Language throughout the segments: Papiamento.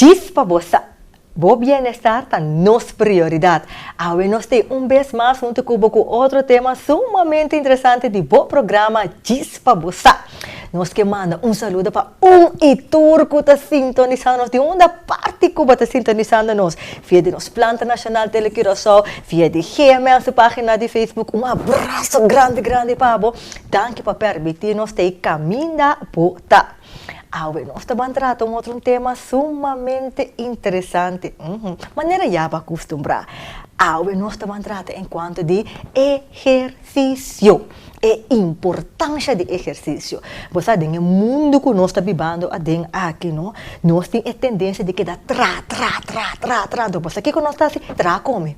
Djis pa bo sa, bo bienestar ta nos prioridat. Awe nos t'ei un bes mas huntu ku bo ku otro tema sumamente interesante di bo programa Djis pa bo sa. Nos ke manda un saludo pa un i tur ku ta sintonisá nos di unda parti ku bo ta sintonisando nos, via di nos Planta Nashonal Tele Curaçao, via di GMN su página di Facebook. Un abraso grandi grandi pa bo. Danki pa permití nos t'ei kaminda bo ta. Awe nos ta ban trata un otro un tema sumamente interesante, manera ya bo a kustumbrá. Awe nos ta ban trata en kuanto di ehersisio, e importansha di ehersisio. Bo sa den e mundu ku nos ta bibando aden aki no, nos tin e tendensia di keda tra, tra, tra, tra, tra, anto bo sa kiko nos ta hasi? Traha kome,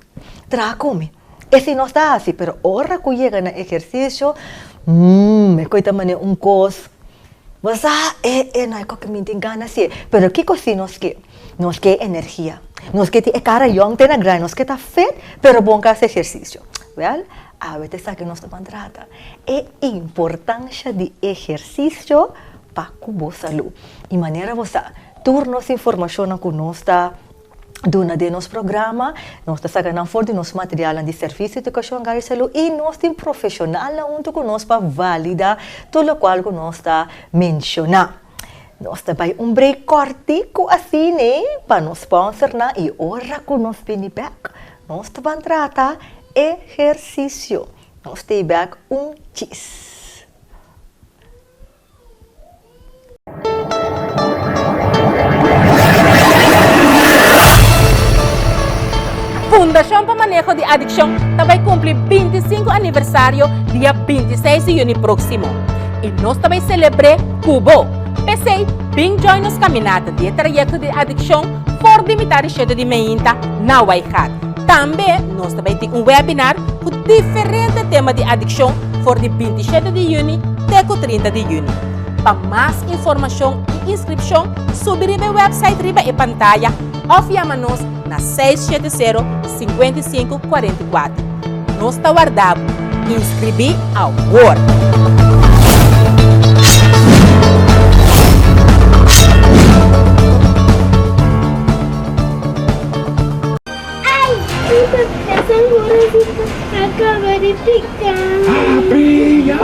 traha kome. Esei nos ta hasi, pero ora ku yega na ehersisio, e koe ta manera un kos. Bo sa, e e no e koke mi tin gana si, pero kiko si nos ke? Nos ke energia, nos ke tin e kara yòn te na grandi, nos ke ta fit, pero bon ka hasi ehersisio. Wèl, awe ta esaki nos ta ban trata, e importansha di ehersisio pa ku bo salú. I manera bo sa, tur nos informashonnan ku nos ta. Duna den nos programa, nos ta saca nan for di nos materialnan di Servicio Educacion Hogar y Salud y nos tin profesionalnan hunto cu nos pa valida tur locual cu nos ta menciona. Nos ta bay un break cortico asina pa nos sponsornan y ora cu nos bini bek nos ta ban trata ehercicio. Nos ta bek un chis. Fundashon pa Maneho di Adikshon ta bai kumpli 25 aniversario dia 26 di yüni próksimo i nos ta bai selebr'é ku bo. P'esei, bin join nos kaminata di e trayekto di adikshon for di mitar di shete di meinta na Waaigat. Tambe nos ta bai tin un webinar ku diferente tema di adikshon for di 27 di yüni te ku 30 di yüni. Pa mas informashon i inskripshon, subi riba e wèpsait riba e pantaya òf yama nos na 670 55 44. Nos ta warda bo! Inskribí awor! Ai! E sanguracito a caba di pica mi.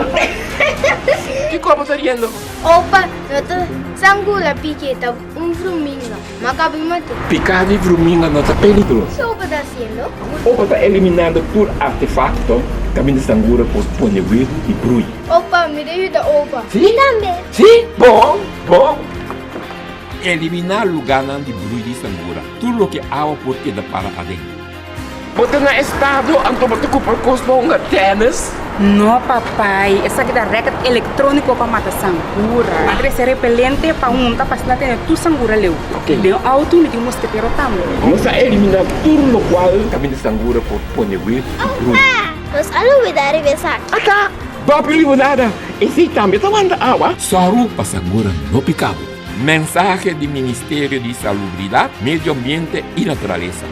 Kiko bo ta riendo? Opa, no ta sangura pique, ta un vruminga. Ma caba di mate. Pica di vruminga no ta peligroso. Ki opa ta haciendo? Opa ta eliminando tur artefacto caminda sangura por pone webu y brui. Opa, mi ta yuda opa. Si? Mi tambe. Si? Bon, bon. Eliminá lugánan di brui di sangura, tur loke awa por keda para aden. Bo ta na estado, anto bo ta kumpra kos pa hunga tènis? No, papai, esaki ta rèket elektróniko pa mata sangura. Mi a trese repelente pa hunta pa asina tene tur sangura leu. Den outo mi tin mosketero tambe. Nos a eliminá tur lokual kaminda sangura por pone wet i brui. Opa! Nos a lubidá riba esaki. Ata! Papi limonada, esei tambe ta wanta awa? Sòru pa sangura no pika bo. Mensahe di Ministerio di Salubridat, Medio Ambiente i Naturalesa.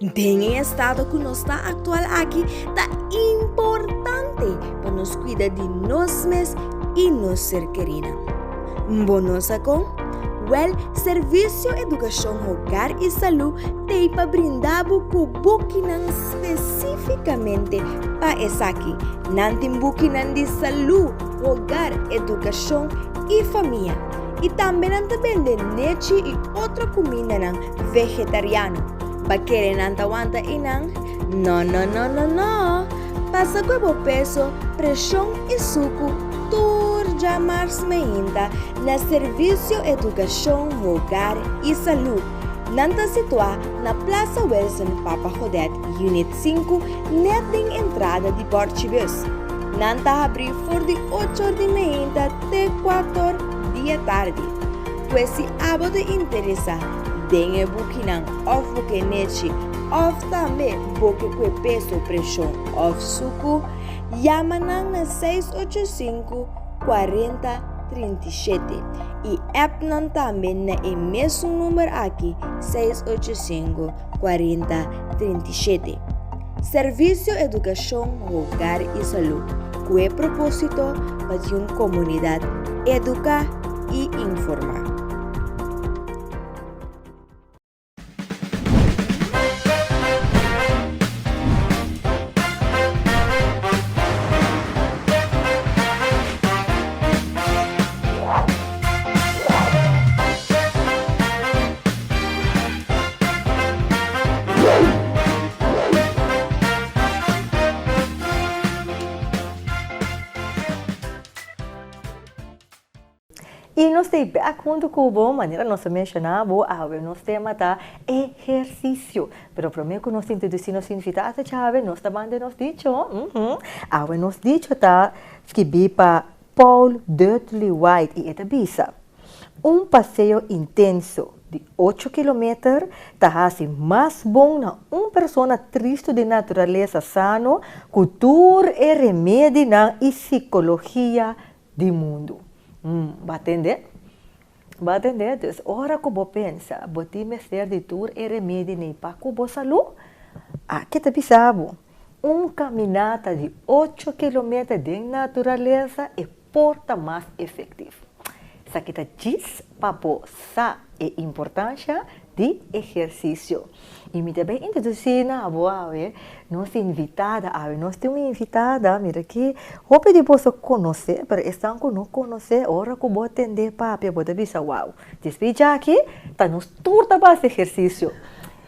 Den e estado ku nos ta aktual aki ta importante pa nos kuida di nos mes i nos ser kerinan. Bo no sa kon? Wèl, Servisio Edukashon Hogar i Salú t'ei pa brinda bo ku bukinan spesífikamente pa esaki. Nan tin bukinan di salú, hogar, edukashon i famia. I tambe nan ta bende nechi i otro kumindanan vegetariano. Ba kere nan ta wanta einan? No, no, no, no, no! Pasa ku e bo peso, preshon i suku tur djamars meinta na Servisio Edukashon Hogar i Salú. Nan ta situá na Plaza Wilson Papa Godet, Unit 5, nèt den entrada di Bòrchibus. Nan ta habrí for di ocho or di meinta te kuator di atardi. Pues si abo ta interesá den e bukinan òf bo ke nechi òf tambe bo ke kue peso, preshon òf suku, yama nan na 685 40 37 i app nan tambe na e mesun number aki 685 40 37. Servisio Edukashon Hogar i Salú ku e propósito pa tin un komunidat eduká i informá. I nos ta bek huntu ku bo, manera nos a menshoná bo, awe nos tema ta ehersisio. Pero promé ku nos introdusí nos invitado djawe, nos ta manda nos dicho. Awe nos dicho ta skibí pa Paul Dudley White i e ta bisa, Un paseo intenso di ocho kilometer ta hasi mas bon na un persona tristu di naturalesa sano ku tur e remedinan i sikologia di mundu. Bo a tende? Bo a tende? Dus ora ku bo pensa bo tin mester di tur e remedi nei pa ku bo salú, aki ta bisa bo, un kaminata di ocho kilometer den naturalesa e por ta mas efektivo. Esaki ta djis pa bo sa e importansha di ehersisio. I mi ta bai introdusí na bo awe nos invitada awe. Nos tin un invitada, mira ki hopi di boso konosé, pero esnan ku no konosé, ora ku bo tend'é papia bo ta bisa wou, despues djaki ta nos tur ta basa ehersisio.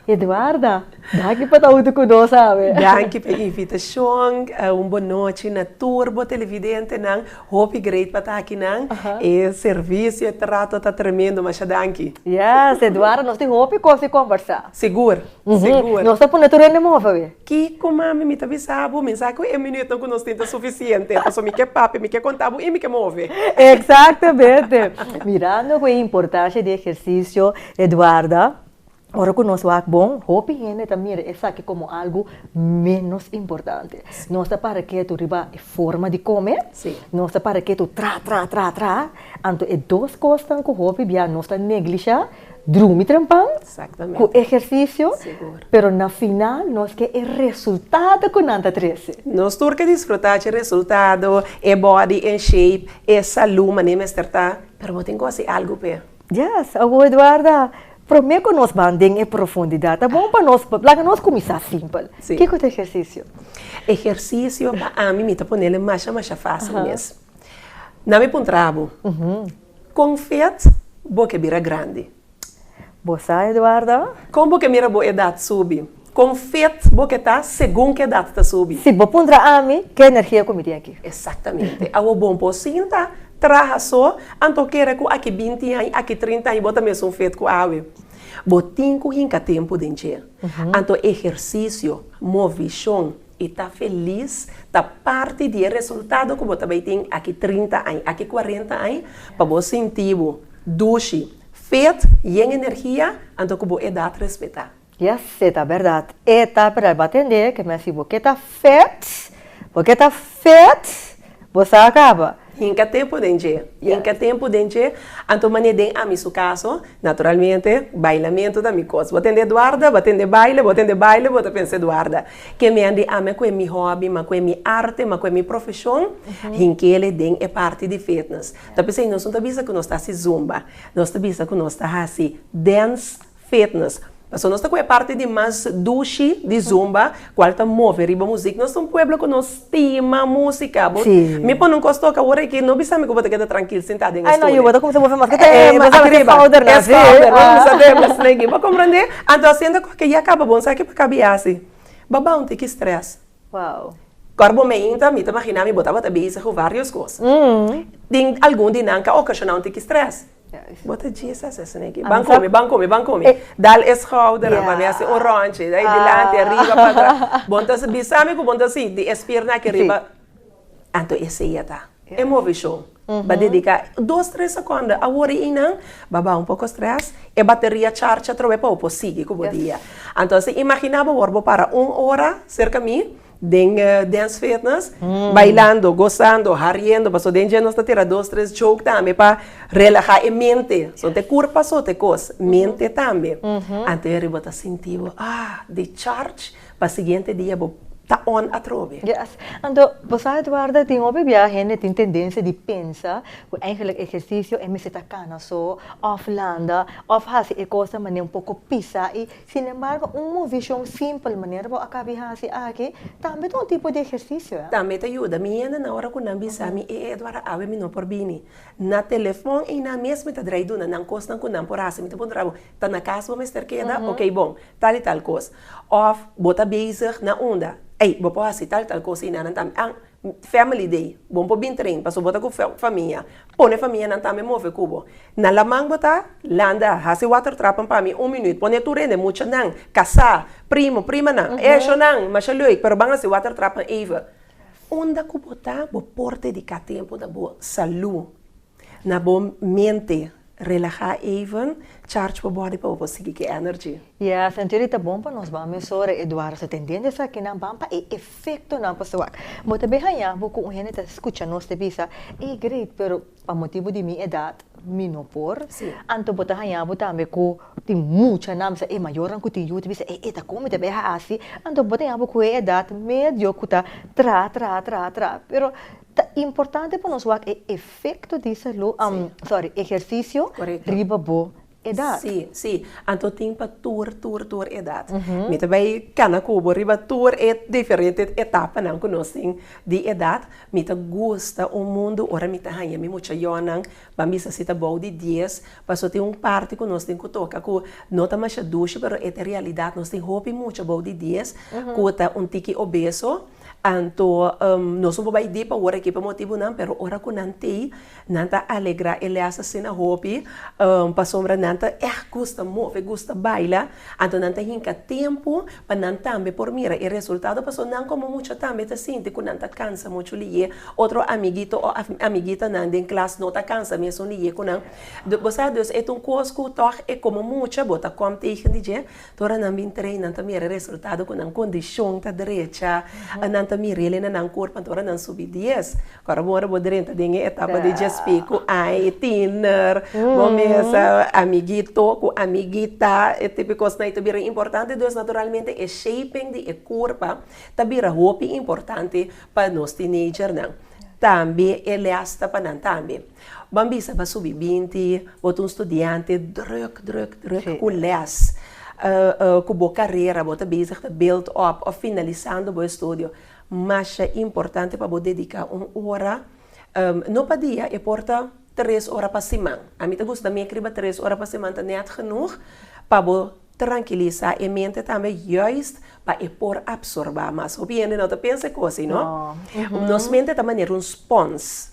Eduarda, danki pa ta huntu ku nos awe. Danki pa e invitashon. Un bon nochi na tur bo televidentenan. Hopi great pa ta akinan. E servisio, e trato ta tremendo. Masha danki. Yes, Eduarda, nos tin hopi kos di kombersá. Sigur, sigur. Nos ta pone tur hende move awe. Kiko, mami, mi ta bisa bo, mi sa ku e minütnan ku nos tin ta sufisiente, pasobra mi ke papia, mi ke konta bo i mi ke move. Eksaktamente. Mirando ku e importansha di ehersisio, Eduarda, Ora ku nos wak bon, hopi hende ta mira esaki komo algu ménos importante. Nos ta para ketu riba e forma di kome, nos ta para ketu tra, tra, tra, tra. Anto e dos kosnan ku hopi bia nos ta neglishá, drumi trempan ku ehersisio, pero na final nos ke e resultado ku nan ta trese. Nos tur ke disfrutá dje resultado, e body en shape, e salú manera mester ta, pero bo tin ku hasi algu p'e. Yes, awor Eduarda, promé ku nos ban den e profundidat, ta bon pa nos laga nos kuminsá simpel. Sí. Kiko ta ehersisio? Ehersisio pa ami mi ta ponele masha masha fásil mes. Na mi puntra bo, kon fet bo ke bira grandi? Bo sa, Eduarda? Kon bo ke mira bo edat subi? Kon fet bo ke ta segun ku edat ta subi? Si bo puntra ami, ke energia ku mi tin aki? Exactamente. Awo bon por sinta, traha so, anto kere ku aki binti aña, aki trinta aña bo ta mesun fet ku awe. Bo tin ku hinka tempu den dje. Anto ehersisio, movishon i ta felis ta parti di e resultado ku bo ta bai tin aki trinta aña, aki kuarenta aña, pa bo sinti bo dushi, fet, yen energia, anto ku bo edat respetá. Yes, e ta berdad. E ta berdad. Bo a tende ke mi a si bo ke ta fet, bo ke ta fet, bo sa a kaba. Hinka tempu den dje. Hinka tempu den dje. Anto manera den ami su kaso, naturalmente, bailamentu ta mi kos. Bo tende Eduarda, bo tende baile, bo tende baile, bo ta pensa Eduarda. Ke mi a di ami ku e mi hòbi, ma ku e mi arte, ma ku e mi profeshon, hink'ele den e parti di fitness. Ta p'esei nos no ta bisa ku nos ta hasi zumba, nos ta bisa ku nos ta hasi dance Fitness. Pasobra nos ta ku e parti di mas dushi di zumba, kual ta move riba muzik. Nos ta un pueblo ku nos stima musika. Bo, mi pone un kos toka awor aki, no bisa mi ku bo ta keda trankil sintá den e Ai no, stoel. yu, bo ta kuminsá move mas ku te, bo sa riba schoudernan, e si. schouder, bo kuminsá tembla snegi. Bo komprendé? Anto asiendo ku ke ya kaba bon sa ke pa kabi hasi. Bo baha un tiki stress. Wow. Kor bo meinta, mi ta maginá mi bo tabata bezig ku vários kos. Tin algun di nan ku a okashoná un tiki stress. Bo ta Jesus esei aki. Ban kome, ban kome, ban kome. Dal e schoudernan pa mi hasi un ròntje. Dai dilanti, ariba, patras. Bon ta bisa mi ku bon ta sinti e spiernan aki riba. Anto esei a ta e movishon. Ba dediká dos, tres sekonde awor i einan, ba baha un poko strès, e bateria charge atrobe pa bo por sigui ku bo dia. Anto si imaginá bo wòrdu bo para un ora serka mi den dance fitness, bailando, gosando, hariendo, pasobra den dje nos ta tira dos, tres joke tambe pa relahá e mente. So te kurpa so te kos, mente tambe. Anto e riba bo ta sinti bo, ah, di charge pa siguiente dia bo ta on atrobe. Yes. Anto, bo sa Eduardo, tin hopi bia hende tin tendensia di pensa ku eigenlijk ehersisio e mester ta kana so, òf landa, òf hasi e kosnan manera un poko pisa i Sin embargo, un movishon simpel manera bo a kabi hasi aki tambe ta un tipo di ehersisio, eh. Tambe ta yuda. Mi hende na ora ku nan bisa mi, E Edward, awe mi no por bini. Na telefon einan mes mi ta drai duna nan kosnan ku nan por hasi. Mi ta puntra bo, Ta na kas bo mester keda? Oké, bon. Tal i tal kos. Òf bo ta bezig na unda? Ei, bo por hasi tal i tal kos einan nan tambe. An. Family day, bo por bin train, paso bo ta ku famia. Pone famianan tambe move ku bo. Na laman bo ta, landa, hasi watertrappen pa mi un minuut, pone tur hende, muchanan, kasá, primo, primanan, eshonan, masha leuk, pero ban hasi watertrappen even. Unda ku bo ta, bo por dediká tempu na bo salú, na bo mente, relahá even, charge bo body pa bo por sigui ku e energy. Yes, anto ta bon pa nos ban mesora, Eduardo, sa tendiendo esakinan ban pa e efektonan pasobra bo ta bin haña bo ku un hende ta skucha nos ta bisa, ey great, pero pa motibu di mi edat mi no por. Anto bo ta haña bo tambe ku tin muchanan bisa e mayornan ku tin yu ta bisa ey e ta kon mi ta bay hasi, anto bo ta haña bo ku e edat medio ku ta traha traha traha traha, pero ta importante pa nos wak e efekto di salú, sorry, ehersisio riba bo edat. Sí, sí. Anto tin pa tur, tur, tur edat. Mi ta bai kana ku bo riba tur e diferente etapanan ku nos tin di edat. Mi ta gusta un mundu ora mi ta haña mi mucha yònnan, ban bisa si ta bou di dies, pasobra tin un parti ku nos tin ku toka ku no ta masha dushi pero e ta realidat. Nos tin hopi mucha bou di dies ku ta un tiki obeso. Anto nos no por bai dip awor aki pa motibunan, pero ora ku nan tei, nan ta alegrá e lès asina hopi, pasobra nan ta ègt gusta move, gusta baila, anto nan ta hinka tempu pa nan tambe por mira e resultado, pasobra nan komo mucha tambe ta sinti ku nan ta kansa muchu liye, otro amiguito o amiguitanan den klas no ta kansa mesun liye ku nan. Bo sa, dus e ta un kos ku tòg e komo mucha bo ta kòm tegen di dje, Ora nan bin train, nan ta mira e resultado ku nan kondishon ta drecha, nan ta mira el na nan kurpo, anto ora nan subi dies, ora bo ora bo drenta den e etapa di djespí ku ai, tiner, bo mesa amiguito ku amiguita, e tipo di kosnan ei ta bira importante, dus naturalmente e shaping di e kurpa ta bira hopi importante pa nos teenagernan. Tambe e lès ta pa nan tambe. Ban bisa ba subi binti, bo ta un studiante druk, druk, druk ku lès, ku bo karera, bo ta bezig ta build up òf finalisando bo estudio. Masha importante pa bo dediká un ora, no pa dia, e por ta tres ora pa siman. Ami ta gusta mek riba tres ora pa siman ta nèt genoeg pa bo trankilisá e mente tambe juist pa e por absorbá mas. Hopi hende no ta pensa e kos ei, no? Nos mente ta manera un spons.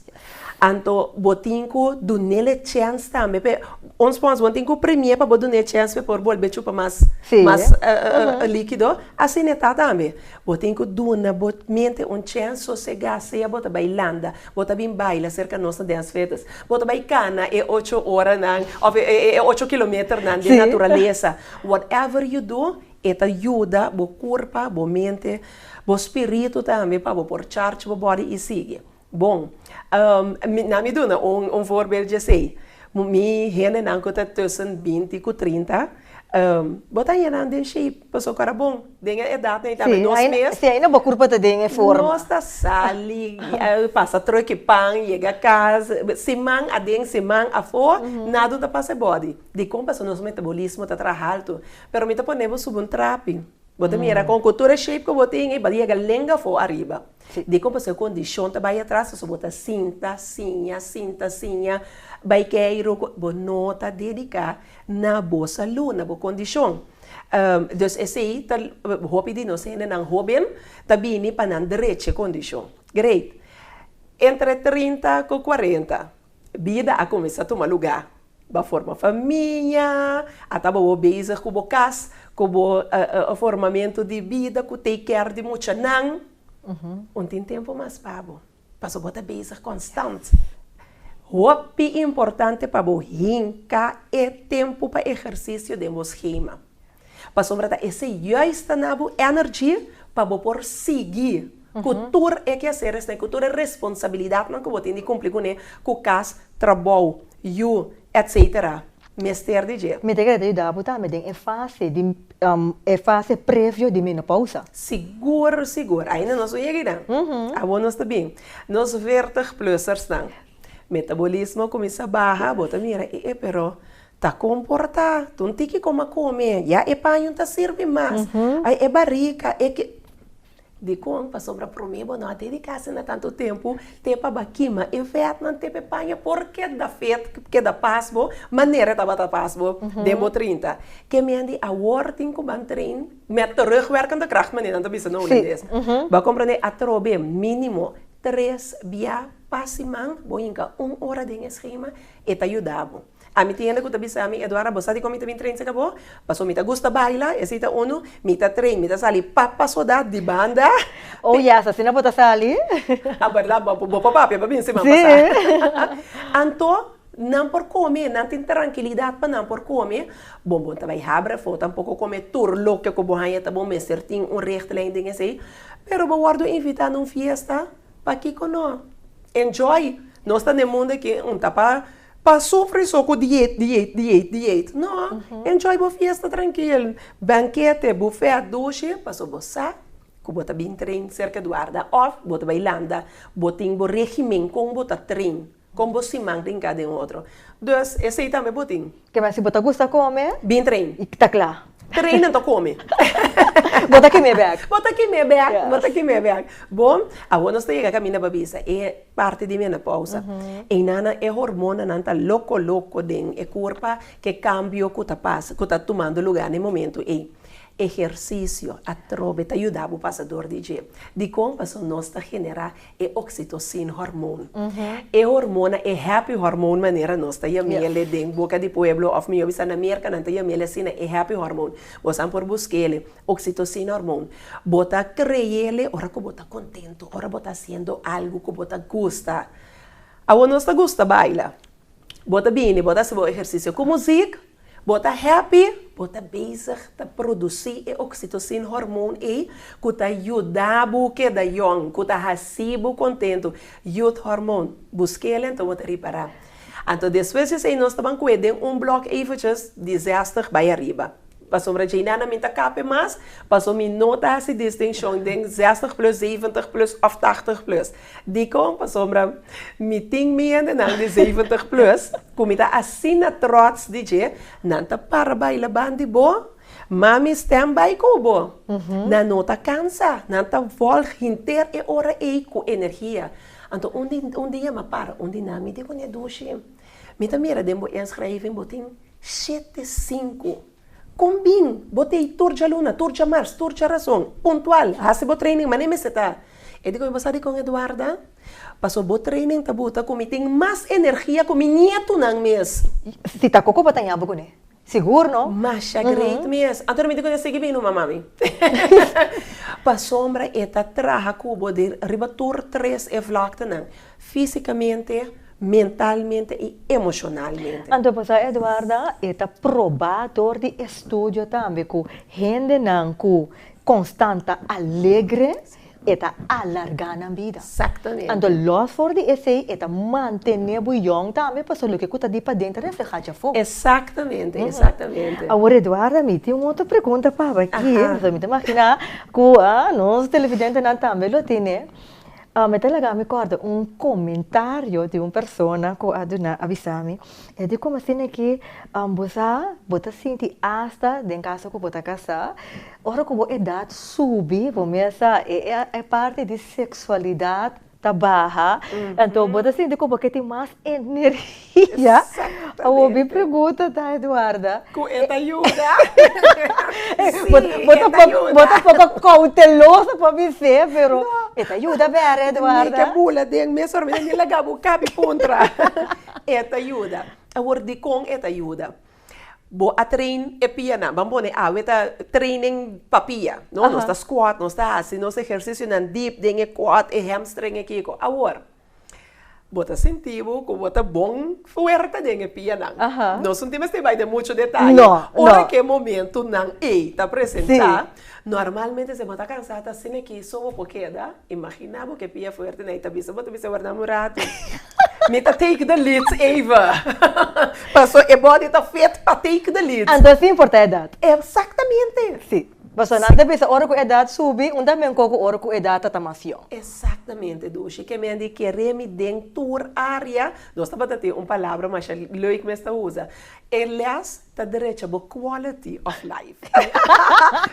Anto bo tin ku dun'el e chèns tambe p'e, un spons bo tin ku primié pa bo dun'é e chèns p'e por bolbe chupa mas mas líkido, asina e ta tambe. Bo tin ku duna bo mente un chèns sosegá, sea bo ta bai landa, bo ta bin baila serka nos na Dance Fitness, bo ta bai kana e ocho oranan òf e ocho kilometernan den naturalesa. Whatever you do, e ta yuda bo kurpa, bo mente, bo spiritu tambe pa bo por charge bo body i sigui. Bon, na mi duna un voorbeeld djesei. Mi hendenan ku ta tussen binti ku trinta, bo ta haña nan den shape, pasobra ku ora bon, den e edat ei tambe nos mes. Si, ainda bo kurpa ta den e forma. Nos ta sali, pasa truki pan, yega kas, siman aden, siman afó, nada no ta pasa e body. Dikon? Pasobra nos metabolismo ta traha haltu. Pero mi ta pone bo subi un trapi, bo ta mira kon ku tur e shape ku bo tin ei, bo ta yega lenga afó ariba. Dikon pasobra e kondishon ta bai atras, pasobra bo ta sinta, siña, sinta, siña, bai keiru, bo no ta dediká na bo salú, na bo kondishon. Dus esei ta hopi di nos hendenan hóben ta bini pa nan drecha e kondishon. Great. Entre trinta ku kuarenta, bida a kuminsá tuma lugá. Bo a forma famia, a ta bo bezig ku bo kas, ku bo formamentu di bida, ku take care di muchanan. Un tin tempu mas pa bo, pasobra bo ta bezig konstant. Hopi importante pa bo hinka e tempu pa ehersisio den bo skema. Pasobra ta esei juist ta na bo energy pa bo por sigui ku tur e keaseresnan, ku tur e responsabilidatnan ku bo tin di kumpli kuné, ku kas, trabou, yu, etcetera. Mester di dje. Mi ta kere ta yuda bo tambe den e fase di e fase previo di menopausa. Sigur, sigur. Ainda nos no yega einan. Awor nos ta bin. Nos veertig plussersnan. Metabolismo kuminsá baha, bo ta mira, e e pero Ta komportá, ta un tiki koma kome, ya e paño ta sirbi mas, ai e barika, e ke. Dikon? Pasobra promé bo no a dediká asina tantu tempu te pa ba kima e vètnan te pa e paña por keda fet, keda pas bo, manera e tabata pas bo den bo trinta. Ke men di awor tin ku ban train met terugwerkende kracht, manera nan ta bisa na hulandes. Bo a komprendé? Atrobe mínimo. Tres bia pa siman bo hinka un ora den e schema, e ta yuda bo. Ami tin hende ku ta bisa mi, Eduarda, bo sa dikon mi ta bin train serka bo? Pasobra mi ta gusta baila, esei ta unu, mi ta train, mi ta sali pa pasoda di banda. Oh yes, asina bo ta sali. A berdad, bo bo por papia pa bin siman pasa. Anto, nan por kome, nan tin trankilidat pa nan por kome. Bon, bo ta bai habra afó, tampoko kome tur loke ku bo haña ta bon, mester tin un richtlijn den esei. Pero bo wòrdu invitá na un fiesta, pakiko no? Enjoy! Nos ta den mundu aki un ta pa pa sufri so ku dieet, dieet, dieet, dieet. No, enjoy bo fiesta trankil, bankete, bufèt, dushi, pasobra bo sa ku bo ta bin train serka Eduarda òf bo ta bai landa, bo tin bo regimen kon bo ta train, kon bo siman ta hinká den otro. Dus esei tambe bo tin. Ke men si bo ta gusta kome. Bin train. I ta kla. Train anto kome. Bo ta kime bek. Bo ta kime bek, bo ta kime bek. Bon, awor nos ta yega kaminda pa bisa e parti di menopausa. Einana e hormonanan ta loko loko den e kurpa ke kambio ku ta pasa, ku ta tumando lugá na e momento ei. Ehersisio atrobe ta yuda bo pasa dor di dje. Dikon? Pasobra nos ta generá e oxytocin hormoon. E hormona, e happy hormoon manera nos ta yam'ele den boca di pueblo of mihor bisa na Merca nan ta yam'ele asina, e happy hormoon. Bosan por busc'ele, oxytocin hormoon. Bo ta creele ora cu bo ta contento, ora bo ta haciendo algo cu bo ta gusta. Awor nos ta gusta baila. Bo ta bini, bo ta haci bo ehercicio cu muziek. Bo ta happy? Bo ta bezig ta produsí e oxytocin hormoon ei ku ta yuda bo keda yòn, ku ta hasi bo kontentu. Youth hormoon. Busk'el anto bo ta ripará. Anto despues di esei nos ta ban kue den un blòk eventjes di zestig bai ariba. Pasobra djeinana mi ta kape mas, paso mi no ta hasi distinshon den zestig plus, zeventig plus òf tachtig plus. Dikon? Pasobra mi tin mi hendenan di zeventig plus ku mi ta asina trots di dje, nan ta para baila ban di bo, mami stem bai ku bo. Nan no ta kansa, nan ta vòlg henter e ora ei ku energia. Anto un di un dia mi a para un di nan, mi di kuné, Dushi, mi ta mira den bo inschrijving bo tin Shete sinku. Kon bin? Bo ta ei tur djaluna, tur djamars, tur djarason, puntual, hasi bo training manera mester ta. E di ku mi, bo sa dikon Eduarda? Pasobra bo training ta buta ku mi tin mas energia ku mi nietunan mes. Si ta koko bo ta ña bo kuné. Sigur no? Masha great mes. Anto mi di kuné sigui bini numa mami. Pasobra e ta traha ku bo den riba tur tres e vlaktenan. Físikamente, mentalmente i emoshonalmente. Anto pasá Eduarda, e ta probá dor di estudio tambe ku hendenan ku konstant ta alegre, e ta alargá nan bida. Exactamente. Anto lòs for di esei e ta mantené bo yòn tambe pasobra loke ku ta di paden ta reflehá djafó. Exactamente, exactamente. Awor Eduarda, mi tin un otro pregunta pa bo aki, pasobra mi ta imaginá ku nos televidentenan tambe lo tene. Mi ta laga mi kòrda un komentario di un persona ku a duna a bisa mi, e di kuma asina ki bo sa bo ta sinti asta den kaso ku bo ta kasá, ora ku bo edat subi bo mes sa e parti di seksualidat ta baha, anto bo ta sinti ku bo ke tin mas energia. Awor mi pregunta ta Eduarda. Ku e ta yuda. Sí, e ta yuda. Bo ta poko kouteloso pa bis'é, pero e ta yuda bèrdè, Eduarda. Mi ke bula den mes ora, mi ta ni laga bo kabi puntra. E ta yuda. Awor, dikon e ta yuda? Bo a train e pianan. Ban pone awe ta training pa pia, no? Nos ta squat, nos ta hasi nos ehersisionan dip den e quad, e hamstring, e kiko. Awor, Bo ta sinti bo ku bo ta bon fuerte den e pianan. No sun tin mester bai den muchu detaye. Ora ku e momentunan ei ta presentá, normalmente si bo ta kansá ta asina aki so bo por keda. Imaginá bo ku e pia fuertenan ei ta bisa bo ta bisa warda un ratu. Mi ta take the lead even. Paso e body ta fit pa take the lead. Anto sin importá edat. Exactamente. Sí. Pasobra nan ta bisa ora ku edat subi, un ta menkó ku ora ku edat ta ta mas yòn. Exactamente, Dushi. Ke men di kere mi den tur area. Nos tabata tin un palabra masha leuk mes ta usa. E les. ta drecha bo quality of life.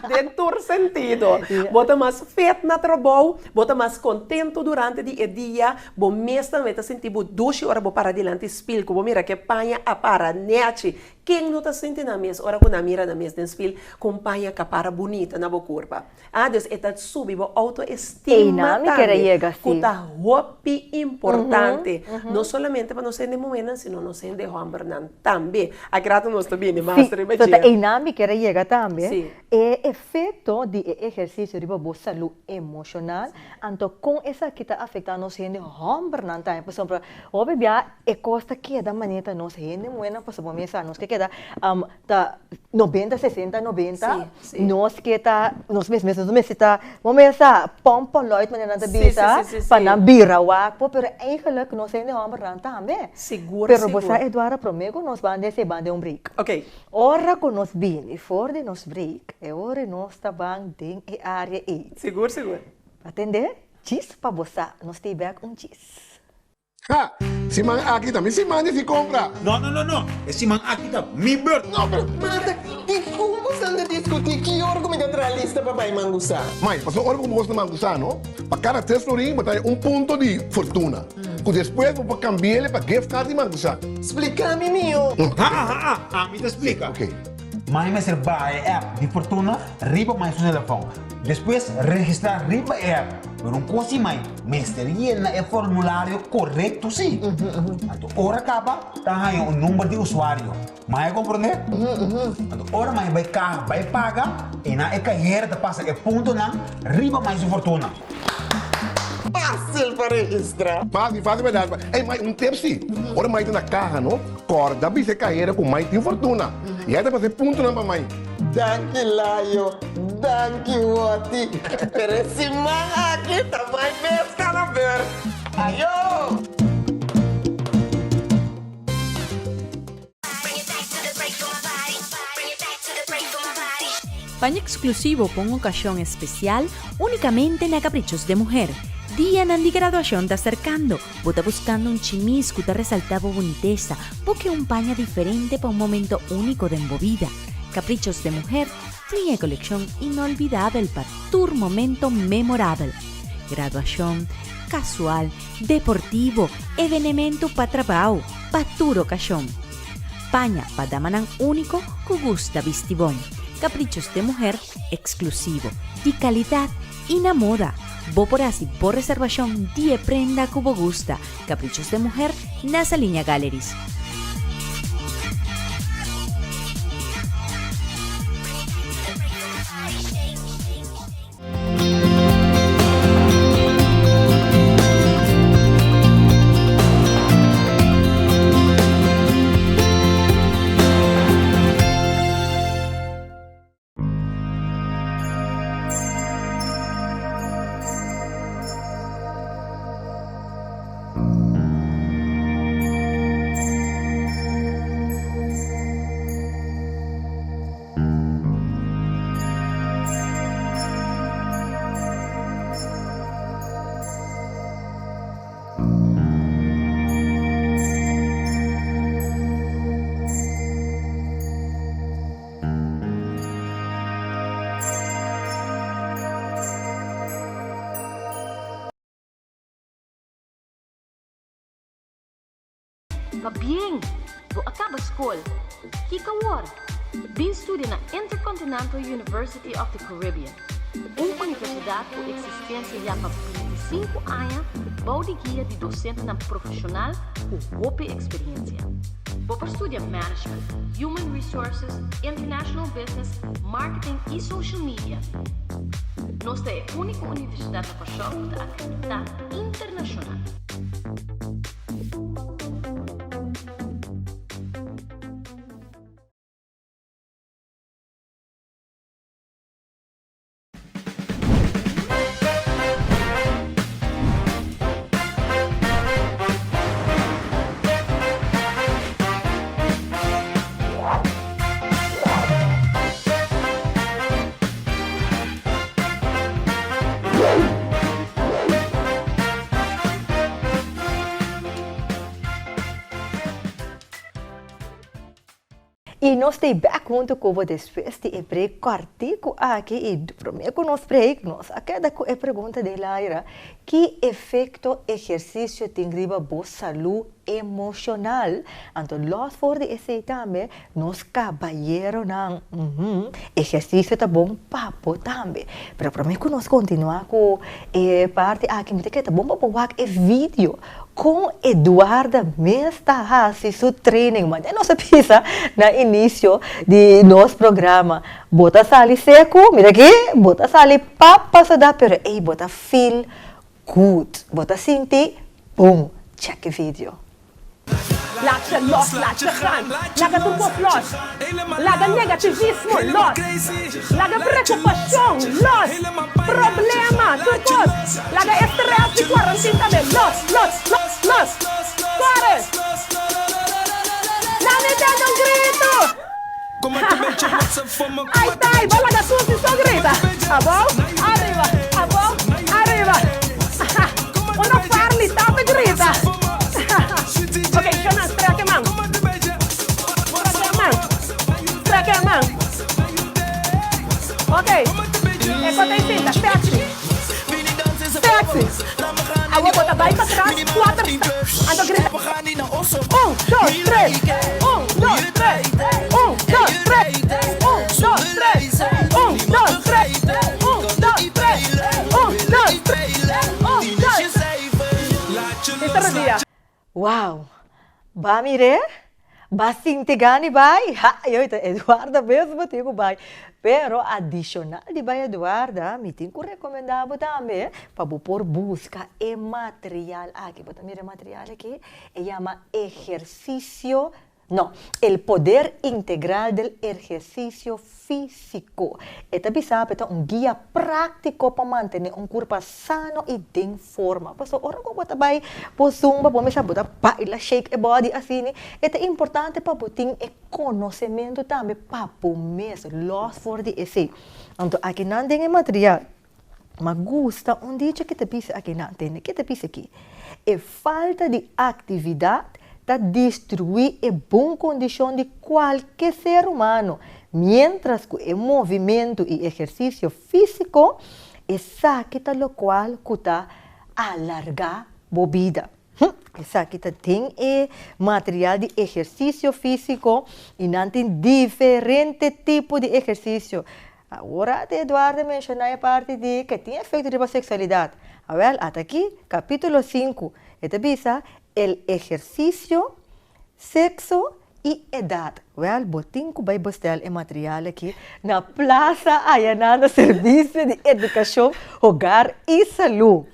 Den tur sentido. Bo ta mas fit na trabou, bo ta mas contento durante di e dia, bo mes tambe ta sinti bo dushi ora bo para dilanti spil cu bo mira ke paña a para nechi. Ken no ta sinti nan mes ora cu nan mira nan mes den spil cu un paña ca para bunita na bo curpa? Ah, dus e ta subi bo autoestima Einan mi kere tambe, yega, ku sí. ta hopi importante. No solamente pa nos hende muhénan, sino nos hende hòmbernan tambe. Aki rato nos ta bini mas Sí, riba so ta dje. einan mi kere yega tambe. Sí. E efekto di e ehersisio riba bo salú emoshonal, anto kon esaki ta afektá nos hende hòmbernan tambe. Pasobra hopi bia e kos ta keda manera ta nos hende muhénan, pasobra bo mester sa nos ke keda ta nobenta, sesenta, nobenta, nos ke ta, nos mes mes nos mester ta, bo mester sa pompa luid manera nan ta bisa, pa nan bira wak po, pero eigenlijk nos hende hombernan tambe. Sigur, Pero bo sigur. sa Eduardo, prome ku nos ban den esei ban den un break. Ok. Ora ku nos bini for di nos break, e ora nos ta ban den e area ei. Sigur, sigur. Atende, djis pa bo sa, nos ta bek un djis. Ha! Siman aki ta mi siman di si compra! No, no, no, no! E siman aki ta mi beurt! No, pero Marta, dikon boso ta diskutí ki ora ku mi ta traha lista pa bai Mangusá? Mai, pasobra ora ku bo gosta Mangusá, no? Pa kada tres florin bo ta haña un punto di fortuna, ku despues bo por kambi'el pa gift card di Mangusá. Splika mi mihó. Ha, ha, ha, ami ta splika. Ok. Mai mester baha e app di Fortuna riba mai su telefòn. Despues registrá riba e app. Pero un kos si mai mester yena e formulario korekto si. Anto ora kaba ta haña un number di usuario. Mai a komprondé? Anto ora mai bai kaha bai paga i nan e kahera ta pasa e puntonan riba mai su Fortuna. Fásil pa registrá. Fásil, fásil bèrdat. Ey mai un tip si. Ora mai ta na kaha no, kòrda bisa e kahera ku mai tin fortuna. I ei ta pasa e puntonan pa mai. Danki Layo, danki Wòti. Pero e siman aki ta mai mes kana bèrt. Ayo! Paña exclusivo pa un ocasion especial unicamente na Caprichos de Mujer. Dianan di graduacion ta acercando, bo ta buscando un chimis cu ta resalta bo bunitesa, bo ke un paña diferente pa un momento unico den bo bida. Caprichos de Mujer tin e coleccion inolvidabel pa tur momento memorabel. Graduacion, casual, Deportivo, evenemento pa trabao, pa tur ocasion. Paña pa damanan unico cu gusta bisti bon. Caprichos de muher exclusivo, di calidad y na moda. Bo por haci bo reservacion di e prenda cu bo gusta. Caprichos de muher na Saliña Galleries. Pabien! Bo a kaba skol. Kiko awor? Bin studia na Intercontinental University of the Caribbean, un universidat ku eksistensia ya pa 25 aña bou di guia di dosentenan profeshonal ku hopi eksperiensia. Bo por studia Management, Human Resources, International Business, Marketing i Social Media. Nos ta e úniko universidat na Kòrsou ku ta akreditá internashonal. I nos ta bek huntu ku bo despues di e break kòrtiku aki i promé ku nos break nos a keda ku e pregunta den laira, ki efekto ehersisio tin riba bo salú emoshonal? Anto lòs for di esei tambe nos kabayeronan, uhum, ehersisio ta bon pa bo tambe. Pero promé ku nos kontinuá ku e parti aki mi ta kere ta bon pa bo wak e video Kon Eduarda mes ta hasi su training? Manera nos a bisa na inicio di nos programa, bo ta sali seku, mira aki, bo ta sali pap pasoda, pero ey bo ta feel good, bo ta sinti bon. Check e video. Laat je los, laat je gaan. Laga tur kos los. Laga negativismo los. Laga preokupashon los. Problema, tur kos. Laga e stress di kuarantin tambe los, los, los, los. Kore! Na mi tende un gritu! Ai tai, bo laga Susi so grita. Abou, ariba, abou, ariba. Uno Farley tata grita. Ok, Shonan, strek e man. Strek e man. Strek e man. Ok, e kos ei sinta, sexy. Sexy. Awor bo ta bai patras kuater stap. Anto grita, Un, dos, tres, un, dos, tres, un, dos, tres, un, dos, tres, un, dos, tres, un, dos, tres, un, dos, tres, un, dos, tres. Esta rodia. Wow! Ba mir'é? Ba sinti gana di bai? Ha! Yoy ta Eduarda mes bo tin ku bai. Pero adishonal di bai Eduarda, mi tin ku rekomendá bo tambe pa bo por buska e material aki. Bo ta mira e material aki? E yama Ehersisio, no, El poder integral del ehersisio físiko. E ta bisa bo e ta un guia práktiko pa mantené un kurpa sano i den forma. Pasobra ora ku bo ta bai bo zumba, bo mester bo ta baila, shake e body asina, e ta importante pa bo tin e konosementu tambe pa bo mes, lòs for di esei. Anto akinan den e material, m'a gusta un dicho ke ta bisa akinan, tende ke ta bisa aki, E falta di aktividat ta destruí e bon kondishon di kualke ser humano, miéntras ku e movimentu i ehersisio físiko, esaki ta lokual ku ta alargá bo bida. Hm, esaki ta den e material di ehersisio físiko i nan tin diferente tipo di ehersisio. Awor ata Eduardo a menshoná e parti di ke tin efekto riba seksualidat. Awèl, ata aki, kapítulo sinku, e ta bisa, El ehersisio, sekso i edat. Wèl, bo tin ku bai bestèl e material aki na Plaza Ayaná na Servisio di Edukashon, Hogar i Salú.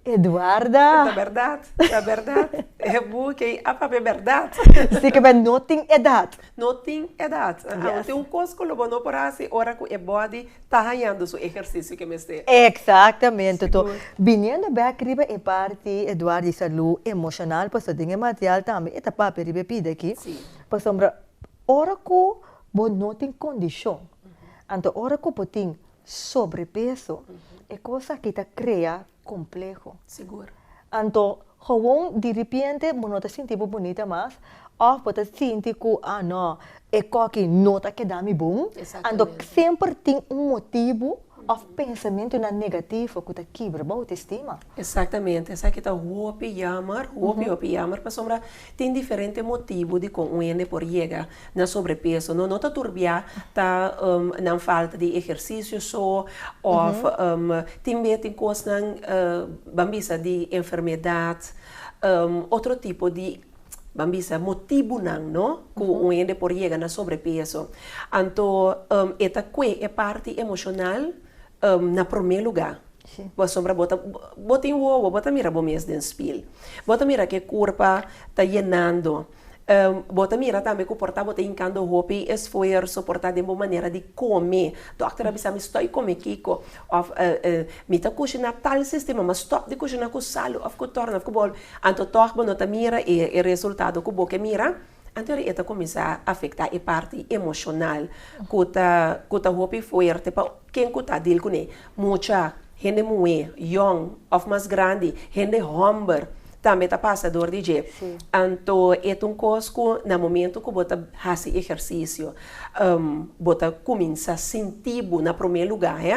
Eduarda. Ta bèrdat, ta bèrdat. E buki ei a papia bèrdat. Si ke men no tin edat. No tin edat. Yes. Tin un kos ku lo bo no por hasi ora ku e bòdi ta hañando su ehersisio ke mester. Exactamente. To, biniendo bek riba e parti, Eduard, di salú emoshonal, pasobra den e material tambe e ta papia riba e pida aki. Si. Pasobra ora ku bo no tin kondishon, anto ora ku bo tin sobrepeso, e kos aki ta krea kompleho. Sigur. Anto Gewoon di ripiente bo no ta sinti bo bunita mas of bo ta sinti ku ah no e koki no ta keda mi bon. Anto semper tin un motibu of pensamentunan negativo ku ta kibra bo autoestima. Exactamente, esaki ta hopi jammer, hopi hopi jammer pasobra tin diferente motibu dikon un hende por yega na sobrepeso. No no ta tur bia ta nan falta di ehersisio so of tin bia tin kosnan ban bisa di enfermedat, otro tipo di ban bisa motibunan no ku un hende por yega na sobrepeso. Anto e ta kue e parti emoshonal na promé lugá. Pasobra bo ta bo tin wowo, bo ta mira bo mes den spil. Bo ta mira ke kurpa ta yenando. Bo ta mira tambe ku por ta bo ta hinkando hopi esfuerso, por ta den bo manera di kome. Dòkter a bisa mi stòi kome kiko òf mi ta kushiná tal sistema, ma stòp di kushiná ku salu òf ku tòrna òf ku bòl. Anto tòg bo no ta mira e resultado ku bo ke mira. Anto e ta kuminsá afektá e parti emoshonal ku ta ku ta hopi fuerte pa ken ku ta dil kuné, mucha, hende muhé, yòn òf mas grandi, hende hòmber. tambe ta pasa dor di dje. Anto e ta un kos ku na momento ku bo ta hasi ehersisio, bo ta kuminsá sinti bo na promé lugá, he.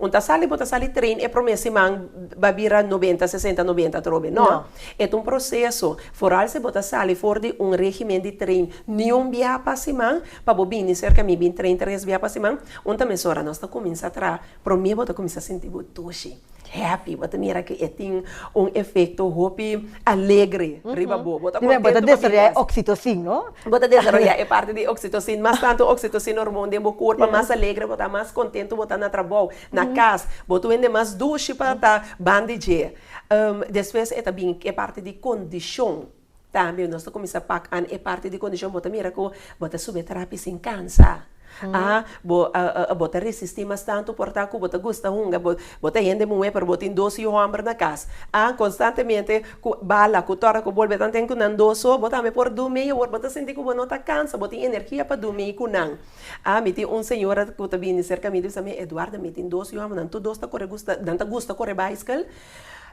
Un ta sali, bo ta sali train e promé siman ba bira nobenta, sesenta, nobenta atrobe. No. E ta un proseso. Foral si bo ta sali for di un régimen di train niun bia pa siman, pa bo bini serka mi bin train tres bia pa siman, un ta mesora nos ta kuminsá traha. Promé bo ta kuminsá sinti bo dushi. Happy, bo ta mira ku e tin un efekto hopi alegre riba bo. Bo ta Dime, bo ta kontentu pa desaroyá e bini. oksitosin, no? Bo ta desaroyá e parti di oksitosin. Mas tantu oksitosin hormon den bo kurpa, mas alegre bo ta, mas kontentu bo ta na trabou, na kas. Bo ta wende mas dushi pa ta banda di dje. Despues e ta bin e parti di kondishon. Tambe nos ta kuminsá pak an e parti di kondishon, bo ta mira ku bo ta subi e trapi sin kansa. A Bo bo ta resistí mas tantu por ta ku bo ta gusta hunga, bo bo ta hende muhé pero bo tin dos yu hòmber na kas. A Konstantemente ku bala, ku tòrta, ku bolbe tanten ku nan dos so, bo tambe por dumí awor bo ta sinti ku bo no ta kansa, bo tin energia pa dumí ku nan. A Mi tin un señora ku ta bini serka mi ta bisa mi, Eduarda, mi tin dos yu hòmber, nan tur dos ta kore gusta, nan ta gusta kore baiskel.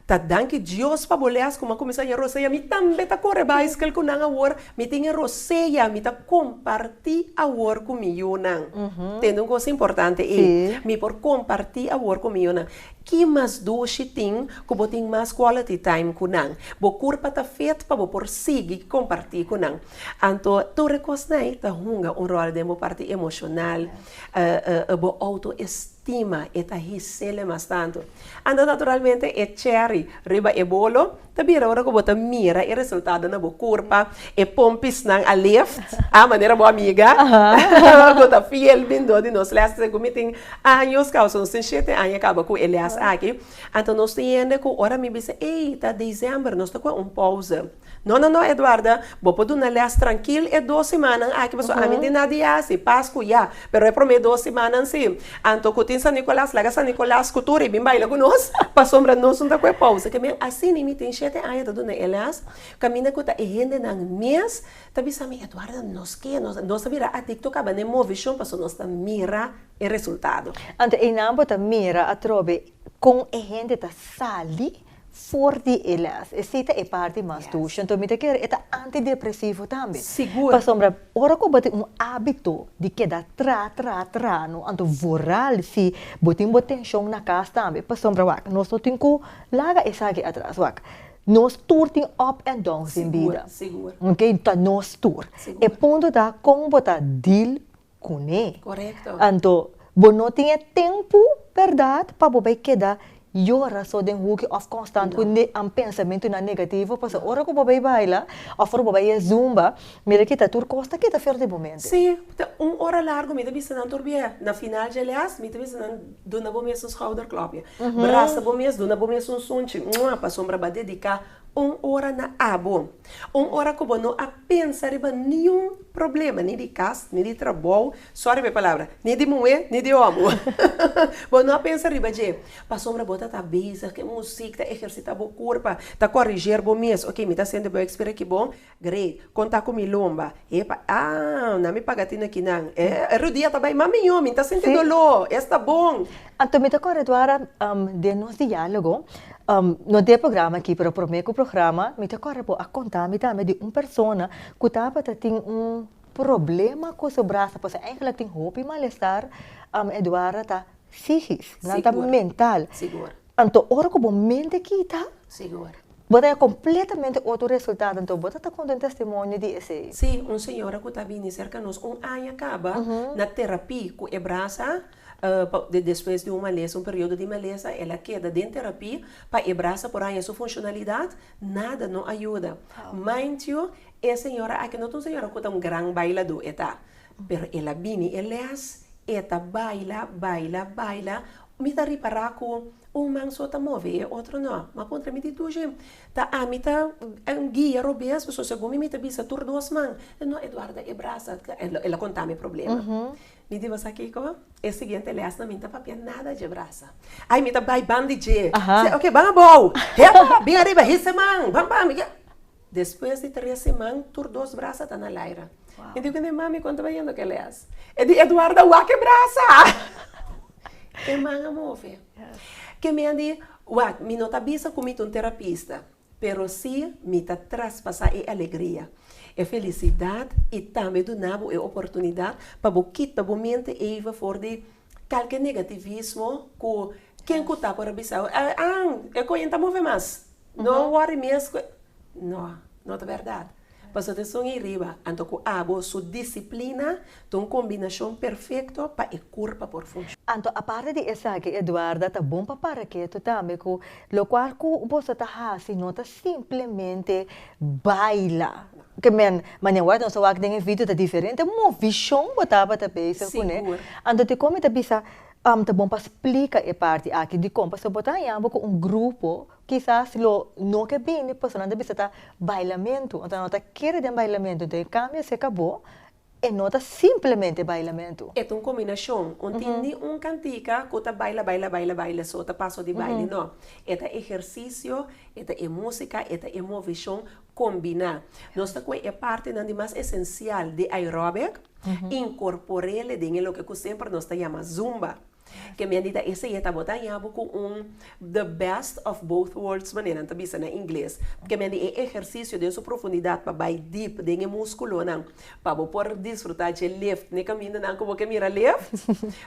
Ta danki Dios pa bo les ku mi a kuminsá ña rosea. Mi tambe ta kore baiskel ku nan awor. Mi tin e rosea, mi ta kompartí awor ku mi yunan. Tende un kos importante ei. Mi por kompartí awor ku mi yunan. Ki mas dushi tin ku bo tin mas quality time ku nan. Bo kurpa ta fit pa bo por sigui kompartí ku nan. Anto tur e kosnan ei ta hunga un ròl den bo parti emoshonal, bo outo-estima. Stima, e ta hisele mas tantu. Anto naturalmente e cherry riba e bolo ta bira ora ku bo ta mira e resultado na bo kurpa, e pompisnan a lift, a manera bo amiga ku ta fiel bindó di nos les, segun mi tin años kaba, nos tin shete aña kaba ku e les aki, anto nos tin hende ku ora mi bisa ey ta december nos ta kue un pauze. No, no, no, Eduarda, bo por duna les trankil e dos simannan aki, pasobra ami tin nada di hasi, Pasku ya, pero e promé dos simannan si. Anto ku tin San Nikolas, laga San Nikolas ku tur i bin baila ku nos, pasobra nos no ta ku e pousa. Ke men asina mi tin shete aña ta duna e les, kaminda ku ta e hendenan mes ta bisa mi, Eduarda, nos ke, nos, nos ta bira adikto kaba na e movishon pasobra nos ta mira e resultado. Anto einan bo ta mira atrobe kon e hende ta sali For di e les. Esei ta e parti mas dushi. Anto mi ta kere e ta antidepresivo tambe. Sigur. Pasobra ora ku bo tin un hábito di keda tra, tra, tra, no, anto vooral si bo tin bo tenshon na kas tambe. Pasobra wak, nos no tin ku laga esaki atras. Wak, nos tur tin up and downs den bida. Sigur, sigur. Oké, ta nos tur. Sigur. E punto ta kon bo ta deal kuné. Korekto. Anto, bo no tin e tempu, bèrdat, pa bo bai keda yora so den huki òf konstant ku ne pensamentunan negativo, pasobra ora ku bo bai baila òf ora bo bai e zumba, mira kita tur kos ta kita fer di bo mente. Sí, ta un ora largu mi ta bisa nan tur bia. Na final dje lès mi ta bisa nan duna bo mes un schouderklopje, brasa bo mes, duna bo mes un sunchi, mua, pasobra bo a dediká Un ora na abo. Un ora ku bo no a pensa riba niun problema, ni di kas, ni di trabou, sòri pa e palabra, ni di muhé, ni di hòmber. Bo no a pensa riba dje, pasobra bo ta ta bezig ku e musik, ta ehersitá bo kurpa, ta koriger bo mes. Oke, mi ta sinti buikspier aki bon? Great. Kon ta ku mi lomba? Epa, ah, nan mi paga tino akinan. E rudia ta bai, Mami yo, mi ta sinti doló, esta bon. Anto mi ta kòrda Eduarda, den nos diálogo, no den e programa aki, pero promé ku programa, mi ta kòrda bo a konta mi tambe di un persona ku tabata tin un problema ku su brasa, pasobra eigenlijk tin hopi malestar, Eduarda, ta psígis, nan ta mental. Sigur. Anto ora ku bo mente kita, Sigur. bo ta haña kompletamente otro resultado. Anto bo ta ta konta un testimonio di esei. Sí, un señora ku ta bini serka nos un aña kaba na terapia ku e brasa, pa despues di un malesa, un periodo di malesa, el a keda den terapia pa e brasa por haña su funshonalidat, nada no a yuda. Mind you, e señora aki no ta un señora ku ta un gran bailadó, e ta, pero el a bini e les, e ta baila, baila, baila, Mi ta ripará ku un man so ta move i e otro no. M'a puntra mi di Dushi, Ta ami ta guia robes? Pasobra segun mi mi ta bisa tur dos man. E no, Eduardo e brasa. El a konta mi e problema. Mi di, Bo sa kiko? E siguiente lèsnan mi no ta papia nada dje brasa. Ai, mi ta bai ban di dje. Oke, ban abou. Hepa, bin ariba, hisa e man. Ban ban. Despues di tres siman tur dos brasa ta na laira. Mi di kuné, Mami, kon ta bayendo ke les? E di, Eduardo a wak e brasa! E man a move. Ke mi a di, Wak, mi no ta bisa ku mi ta un terapista. Pero sí mi ta traspasá e alegria, e felisidat i tambe duna bo e oportunidat pa bo kita bo mente even for di kalke negativismo ku ken ku ta por a bisa bo, ah, e koe ta move mas, no wòri mes ku e. No, no ta bèrdat. Pasobra ta esun ei riba, anto ku abo su disiplina ta un kombinashon perfekto pa e kurpa por funshoná. Anto aparte di esaki Eduarda ta bon pa para ketu tambe ku lokual ku boso ta hasi no ta simplemente baila. Ke men manera wak nos a wak den e video ta diferente movishon bo tabata bezig kuné. Anto dikon mi ta bisa ta bon pa splika e parti aki dikon pasobra bo ta haña bo ku un grupo Kisas lo no ke bini pasobra nan ta bisa ta bailamentu, anto nan no ta kere den bailamentu, enton e kambio aserka bo, e no ta simplemente bailamentu. E ta un kombinashon, un tin ni un kantika ku ta baila baila baila baila so ta paso di baile, no. E ta ehersisio, e ta e músika, e ta e moveshon kombiná. Nos ta kohe e partinan di mas esensial di aerobic, inkorpor'é den e loke ku semper nos ta yama zumba. Ke mi a di ta esei e tabata haña bo ku un the best of both worlds manera nan ta bisa na ingles. Ke mi a di e ehersisio den su profundidat pa bai deep den e muskulonan pa bo por disfruta dje lift n'e kamindanan ku bo ke mira lift,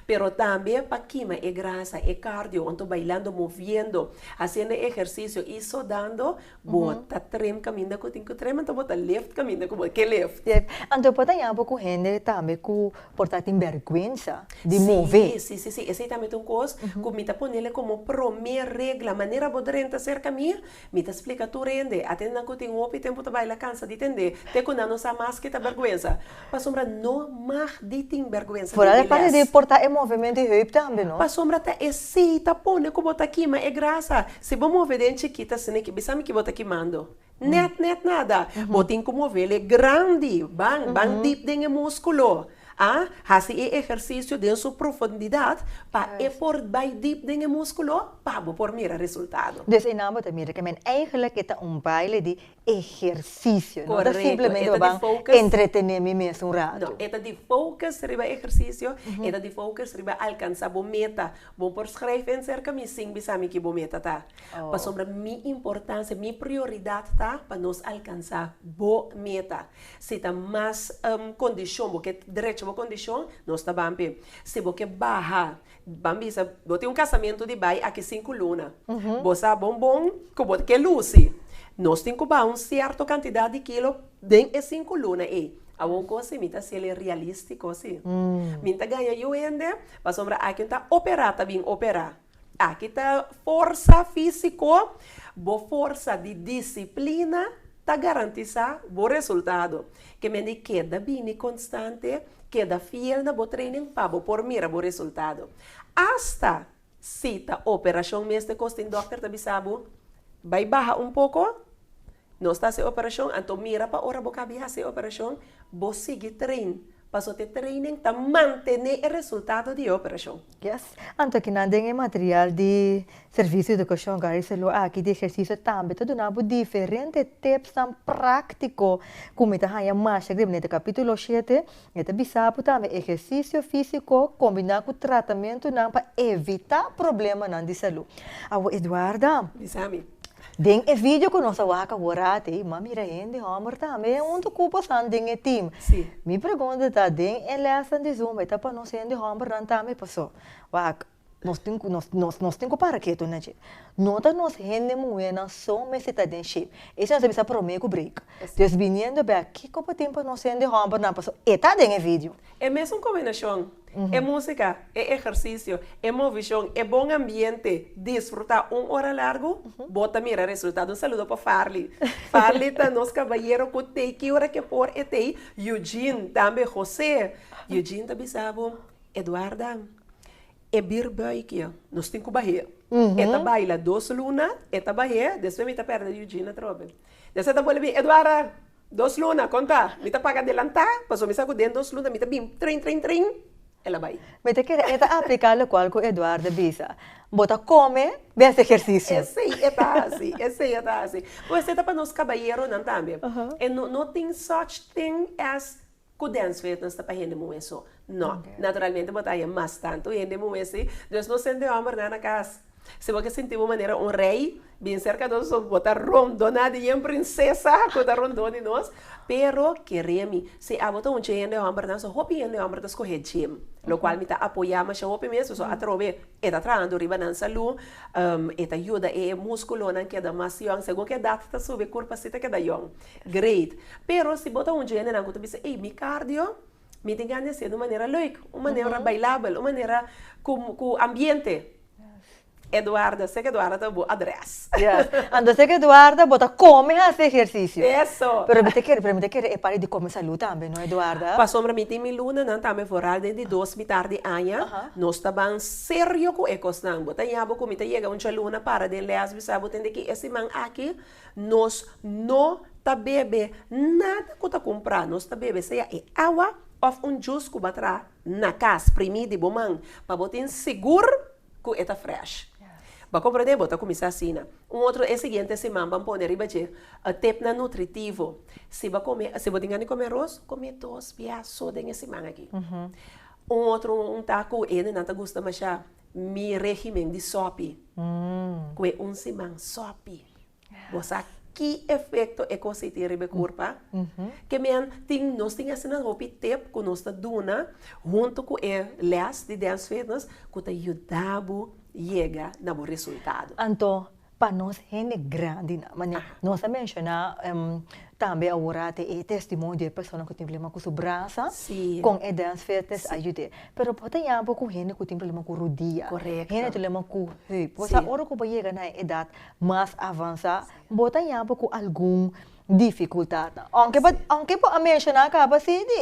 pero tambe pa kima e grasa, e cardio, anto bailando, moviendo, hasiendo e ehersisio i sodando bo ta trim kaminda ku tin ku trim anto bo ta lift kaminda ku bo ke lift. Anto por ta haña bo ku hende tambe ku Por ta tin bèrgwensa di move. Sí, sí, sí. Esei tambe ta un kos ku mi ta ponele komo promé regla. Manera bo drenta serka mi, mi ta splika tur hende. Atende nan ku tin hopi tempu ta baila kansa di tende, te ku nan no sa mas ke ta bèrgwensa. Pasobra no mag di tin bèrgwensa den e les. Aparte di por ta e movementu di heup tambe, no? Pasobra ta esei ta pone ku bo ta kima e grasa. Si bo move den chikit asina, bisa mi ki bo ta kimando. Net net nada. Bo tin ku movele grandi. Ban, ban dip den e muskulo. A hasi e ehersisio den su profundidat pa e por bai dip den e muskulo pa bo por mira resultado. Dus einan bo ta mira ke men eigenlijk e ta un baile di ehersisio. No ta simplemente bo ban entretene mi mes un ratu. No, e ta di focus riba ehersisio, e ta di focus riba alkansa bo meta. Bo por schrijf in serka mi sin bisa mi ki bo meta ta. Pasobra mi importancia, mi prioridad ta pa nos alcansa bo meta. Si ta mas condicion, bo ke drecha bo condicion, nos ta ban p'e. Si bo ke baha, ban bisa, bo tin un casamento di bai aki sinku luna, bo sa bon bon cu bo ke luci. Nos tin cu baha un cierto cantidad di kilo den e sinku luna ei. Awor un cos si mi ta haciel realistico si. Mi ta gaña yu hende, pasobra aki un ta opera ta bin opera. Aki ta forsa físiko, bo forsa di disiplina ta garantisá bo resultado. Ke mende keda bini konstante, keda fiel na bo training pa bo por mira bo resultado. Asta si ta operashon mes te kos tin dòkter ta bisa bo, bai baha un poko, nos ta hasi operashon, anto mira pa ora bo kabi hasi e operashon, bo sigui train, pasobra te training ta mantené e resultado di e operashon. Yes. Anto kinan den e material di Servicio di Educacion Gary Selo aki di ehercicio tambe ta duna bo diferente tipsnan practico cu mi ta haya masha grip. Den e capitulo shete e ta bisa bo tambe ehercicio fisico combina cu tratamentonan pa evita problemanan di salud. Awor Eduarda. Bisa mi. Den e video cu nos a wak awor ati, m'a mira hende homber tambe hunto cu bosan den e team. Sí. Mi pregunta ta, den e lesnan di Zumba e ta pa nos hende hombernan tambe? Paso, wak, nos tin cu, nos, nos, nos tin cu para ketu na dje. No ta nos hende muhernan so mester ta den shape. Esei nos a bisa prome cu break. Dus biniendo bek, kico bo tin pa nos hende hombernan? Paso e ta den e video. E mesun combinacion. E músika, e ehersisio, e movishon, e bon ambiente, disfrutá un ora largu, bo ta mira resultado. Un saludo pa Farley. Farley ta nos kabayero ku tei ki ora ke por e tei. Eugene tambe, José. Eugene ta bisa bo, Eduarda, e bierbuikje, nos tin ku bah'é. E ta baila dos luna, e ta bah'é, despues mi ta pèrdè Eugene atrobe. Despues e ta bolbe bin, Eduarda, Dos luna, konta? Mi ta paga adelantá, pasobra mi sa ku den dos luna mi ta bin trin trin trin, el a bai. Mi ta kere e ta apliká lokual ku Eduardo bisa, Bo ta kome, bin hasi ehersisio. Esei e ta hasi, esei e ta hasi. Pues e ta pa nos kabayeronan tambe. E no no tin such thing as ku dance fitness ta pa hende muhé so. No, naturalmente bo ta haña mas tantu hende muhé si, dus no sende hòmbernan na kas. Si bo ke sinti bo manera un rei, bin serka nos, so bo ta rondona di yen prinsesa ku ta rondó di nos. Pero kere mi, si abo ta un dje hende hòmbernan, so hopi hende hòmber ta skohe gym, lokual mi ta apoyá masha hopi mes, pasobra atrobe e ta trahando riba nan salú, e ta yuda e múskulonan keda mas yòn, segun ku edat ta subi e kurpa si ta keda yòn. Great! Pero si bo ta un dje hendenan ku ta bisa, ey, mi cardio, mi tin gana di hasié di un manera leuk, un manera bailabel, un manera ku ku ambiente. Eduarda, sé ku Eduarda ta bo adrès. Yes. Anto sé ku Eduarda bo ta kome hasi ehersisio. Eso. Pero mi ta kere, pero mi ta kere e parti di kome salú tambe, no Eduarda? Pasobra mi tin mi lunanan tambe vooral den di dos mitar di aña, nos ta ban serio ku e kosnan. Bo ta yabo ku mi ta yega un djaluna para den lès bisa bo tende ki e siman aki nos no ta bebe nada ku ta kumprá. Nos ta bebe sea e awa òf un jus ku bo a traha na kas, primí di bo man, pa bo tin sigur ku e ta fresh. Bo a komprendé? Bo ta kuminsá asina. Un otro e siguiente siman ban pone riba dje tepnan nutritivo. Si bo a kome, si bo tin gana di kome aros, kome dos bia so den e siman aki. Un otro un ta ku hendenan ta gusta masha, mi regimen di sòpi. Kue un siman sòpi. Bo sa ki efekto e kos ei tin riba e kurpa? Ke men tin, nos tin asina hopi tip ku nos ta duna huntu ku e lès di Dance Fitness ku ta yuda bo yega na bo resultado. Anto, pa nos hende grandinan, manera nos a menshoná tambe awor te e testimonio di e persona ku tin problema ku su brasa, kon e Dance Fitness a yud'é. Pero bo ta yama ku hende ku tin problema ku rudia, hende tin problema ku heup. Bo sa ora ku bo yega na e edat mas avansá, bo ta yama ku algun difikultatnan. Ounke bo, ounke bo a menshoná kaba si di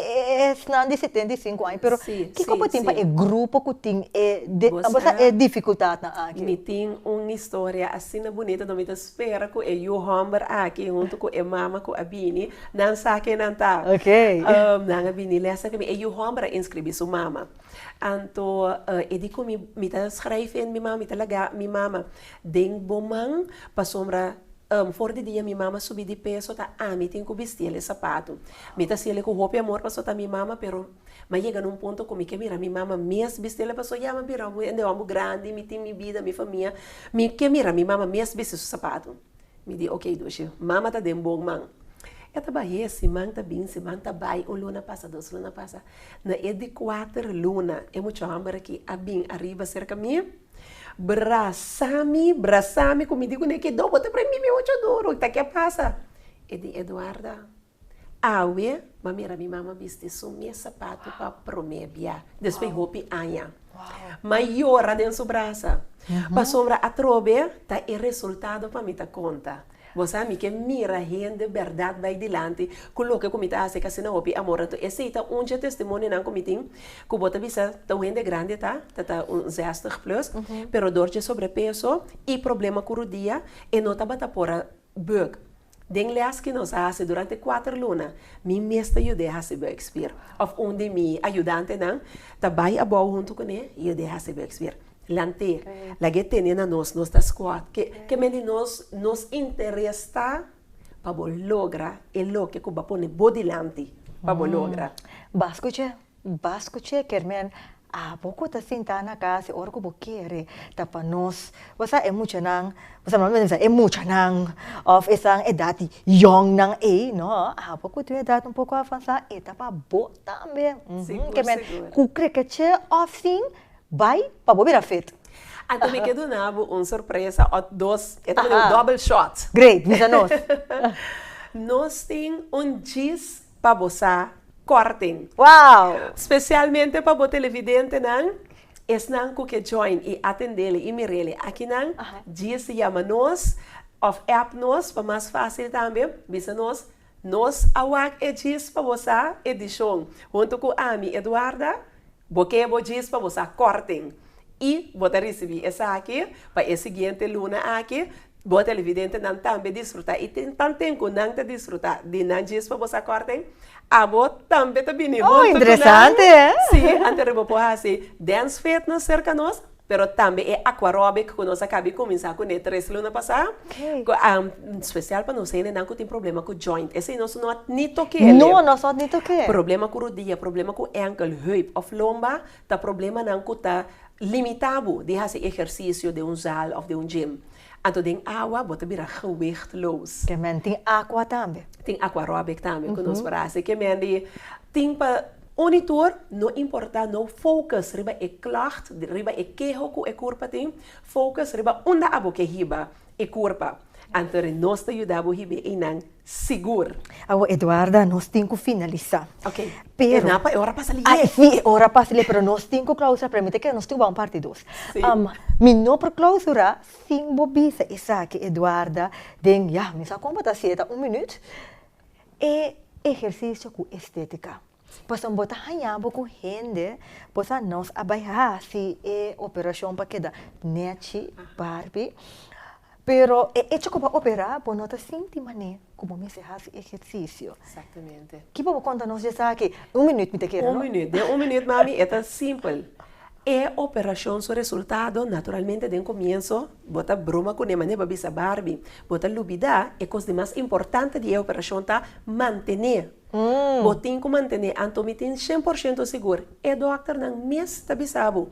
esnan di 75 aña, pero kiko bo tin pa e grupo ku tin e bo sa e difikultatnan aki? Mi tin un historia asina bunita, mi ta spera ku e yu hòmber aki huntu ku e mama ku a bini, nan sa ken nan ta. Nan a bini lès aki mi, e yu hòmber a inskribí su mama. Anto e di ku mi, mi ta schrijf in mi mama, mi ta laga mi mama den bo man pasobra for di dia mi mama subi di peso ta ami tin ku bistiel e sapatu. Mi ta hasiel ku hopi amor pasobra ta mi mama pero mi a yega na un punto ku mi ke mira mi mama mes bistiel pasobra ya mi a bira un hende homber grandi, mi tin mi bida, mi famia, mi ke mira mi mama mes bisti su sapatu. Mi di, Oké, Dushi, mama ta den bon man. E ta bah'é, siman ta bin, siman ta bai, un luna pasa, dos luna pasa. Na e di kuater luna, e mucha hòmber akí a bin ariba serka mi, brasa mi, brasa mi, ku mi di kuné, Kedó, bo ta prendí mi muchu duru, ta ke a pasa? E di, Eduarda, Awe m'a mira mi mama bisti su mes sapatu pa promé bia despues hopi aña. M'a yora den su brasa pasobra atrobe ta e resultado pa mi ta konta. Bo sa mi ke mira hende bèrdat bai dilanti ku loke ku mi ta hasi kasina hopi amor. Anto esei ta un dje testimonionan ku mi tin ku bo ta bisa ta un hende grandi ta, ta ta un zestig plus, pero dor dje sobrepeso i problema ku rudia e no tabata por a Bug. Den les ki nos a hasi durante kuater luna, mi mes ta yud'é hasi buikspier. Òf un di mi ayudantenan ta bai abou huntu kuné i yud'é hasi buikspier. Lant'é, lag'é tene na nos, nos ta squat. Ke ke men di nos, nos interes ta pa bo logra e loke ku bo a pone bo dilanti pa bo logra. Bo a skuch'é? Ba skuch'é kermen abo ku ta sintá na kas e ora ku bo kere ta pa nos bo sa e muchanan bo sa normalmente bisa e muchanan òf esan edat di yòngnan ei no abo ku tin un edat un poko avansá e ta pa bo tambe kermen ku krekeche òf sin bai pa bo bira fit. Anto mi ke duna bo un sorpresa òf dos e ta un dòbel shòt. Great bisa nos. Nos tin un djis pa bo sa korting. Wow! Spesialmente pa bo televidentenan, esnan ku ke join i atendele i mirele akinan, djis yama nos òf app nos pa mas fásil tambe, bisa nos, Nos a wak e djis pa bo sa edishon huntu ku ami Eduarda, bo ke bo djis pa bo sa korting i bo ta risibí esaki pa e siguiente luna aki Bo televidentenan tambe disfrutá i tin tanten ku nan ta disfrutá di nan djis pa bo sa kòrten, abo tambe ta bini Oh, huntu ku nan. interesante, eh? Sí, anto riba por hasi dance fitness serka nos, pero tambe e aquarobic ku nos a kabi kuminsá kuné tres luna pasá, Oké. ku spesial pa nos hendenan ku tin problema ku joint. Esei nos no a ni tok'é. No, nos no a ni tok'é. Problema ku rudia, problema ku ènkel, heup òf lomba ta problemanan ku ta. limitá bo di hasi ehersisio den un zaal òf den un gym. Anto den awa bo ta bira gewichtloos. Ke men tin aqua tambe. Tin aquarobic tambe ku nos por hasi. Ke men di tin pa un i tur no importá no focus riba e klacht, riba e keho ku e kurpa tin, focus riba unda abo ke hiba e kurpa. Anto nos ta yuda bo hiba einan Sigur. Awor Eduarda, nos tin cu finalisa. Ok. Pero. E napa e ora pasa lihe. Ay, si, e ora pasa lihe, pero nos tin cu clausura, pero mi ta kere nos tin cu bai un parti dos. Si. Mi no por clausura sin bo bisa esaki, Eduarda, den, ya, mi sa con bo ta hacié, ta un minuut, e ehercicio cu estetica. Pasobra bo ta haña bo cu hende, bo sa nos a bai haci e operacion pa keda nechi, Barbie, pero e hecho cu bo a opera, bo no ta sinti mane cu bo mester haci ehercicio. Exactamente. Kico bo conta nos di esaki? Un minuut mi ta kere, no? Un minuut. Den un minuut, mami, e ta simpel. E operacion su resultado, naturalmente den comienso bo ta broma cune mane bo a bisa Barbie, bo ta lubida e cos di mas importante di e operacion ta mantene. Bo tin ku mantené. Anto mi tin shen por shento sigur, e dòkternan mes ta bisa bo,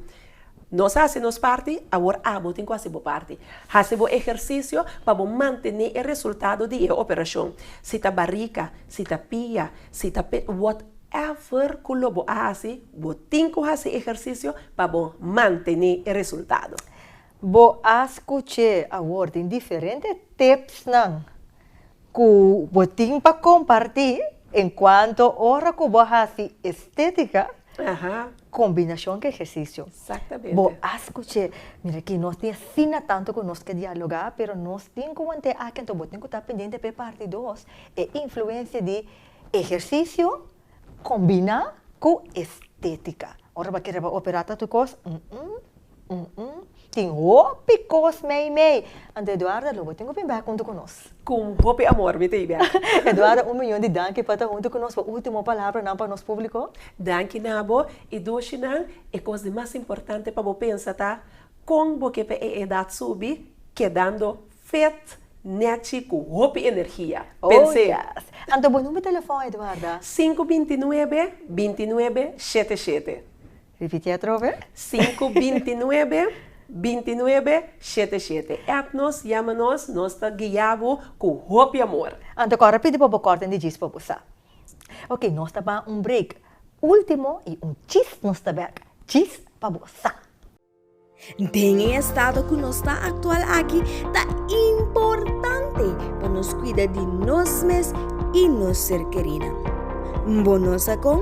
Nos a hasi nos parti, awor abo tin ku hasi bo parti. Hasi bo ehersisio pa bo mantené e resultado di e operashon. Si ta barika, si ta pia, si ta pe, whatever ku lo bo a hasi, bo tin ku hasi ehersisio pa bo mantené e resultado. Bo a skuch'é awor tin diferente tipsnan Ku bo tin pa kompartí en kuanto ora ku bo hasi estétika, kombinashon ku ehersisio. Bo a skuch'é, mira aki nos tin asina tantu ku nos ke dialogá, pero nos tin ku want'é aki, anto bo tin ku ta pendiente pa e parti dos, e influensia di ehersisio kombiná ku estétika. Ora bo a kere bo operá ta tur kos, Tin hopi kos mei mei. Anto Eduarda lo bo tin ku bin bek huntu ku nos. Ku hopi amor mi ta i bek. Eduarda un miyon di danki pa ta huntu ku nos. Bo ultimo palabranan pa nos publiko? Danki na bo i doshinan. E kos di mas importante pa bo pensa ta kon bo ke pa e edat subi kedando fit, nechi ku hopi energia. Oh Pens'é. yes. Anto bo number telefòn Eduarda? Sinku bintinuebe, bintinuebe, shete shete. Ripiti atrobe. Sinku bintinuebe, bintinuebe, shete shete. App nos, yama nos, nos ta guia bo ku hopi amor. Anto kòrda pidi pa bo kòrten di djis pa bo sa. Ok, nos ta ban un break ultimo i un djis nos ta bèk. Djis pa bo sa. Den e estado ku nos ta aktual aki ta importante pa nos kuida di nos mes i nos ser kerinan. Bo no sa kon?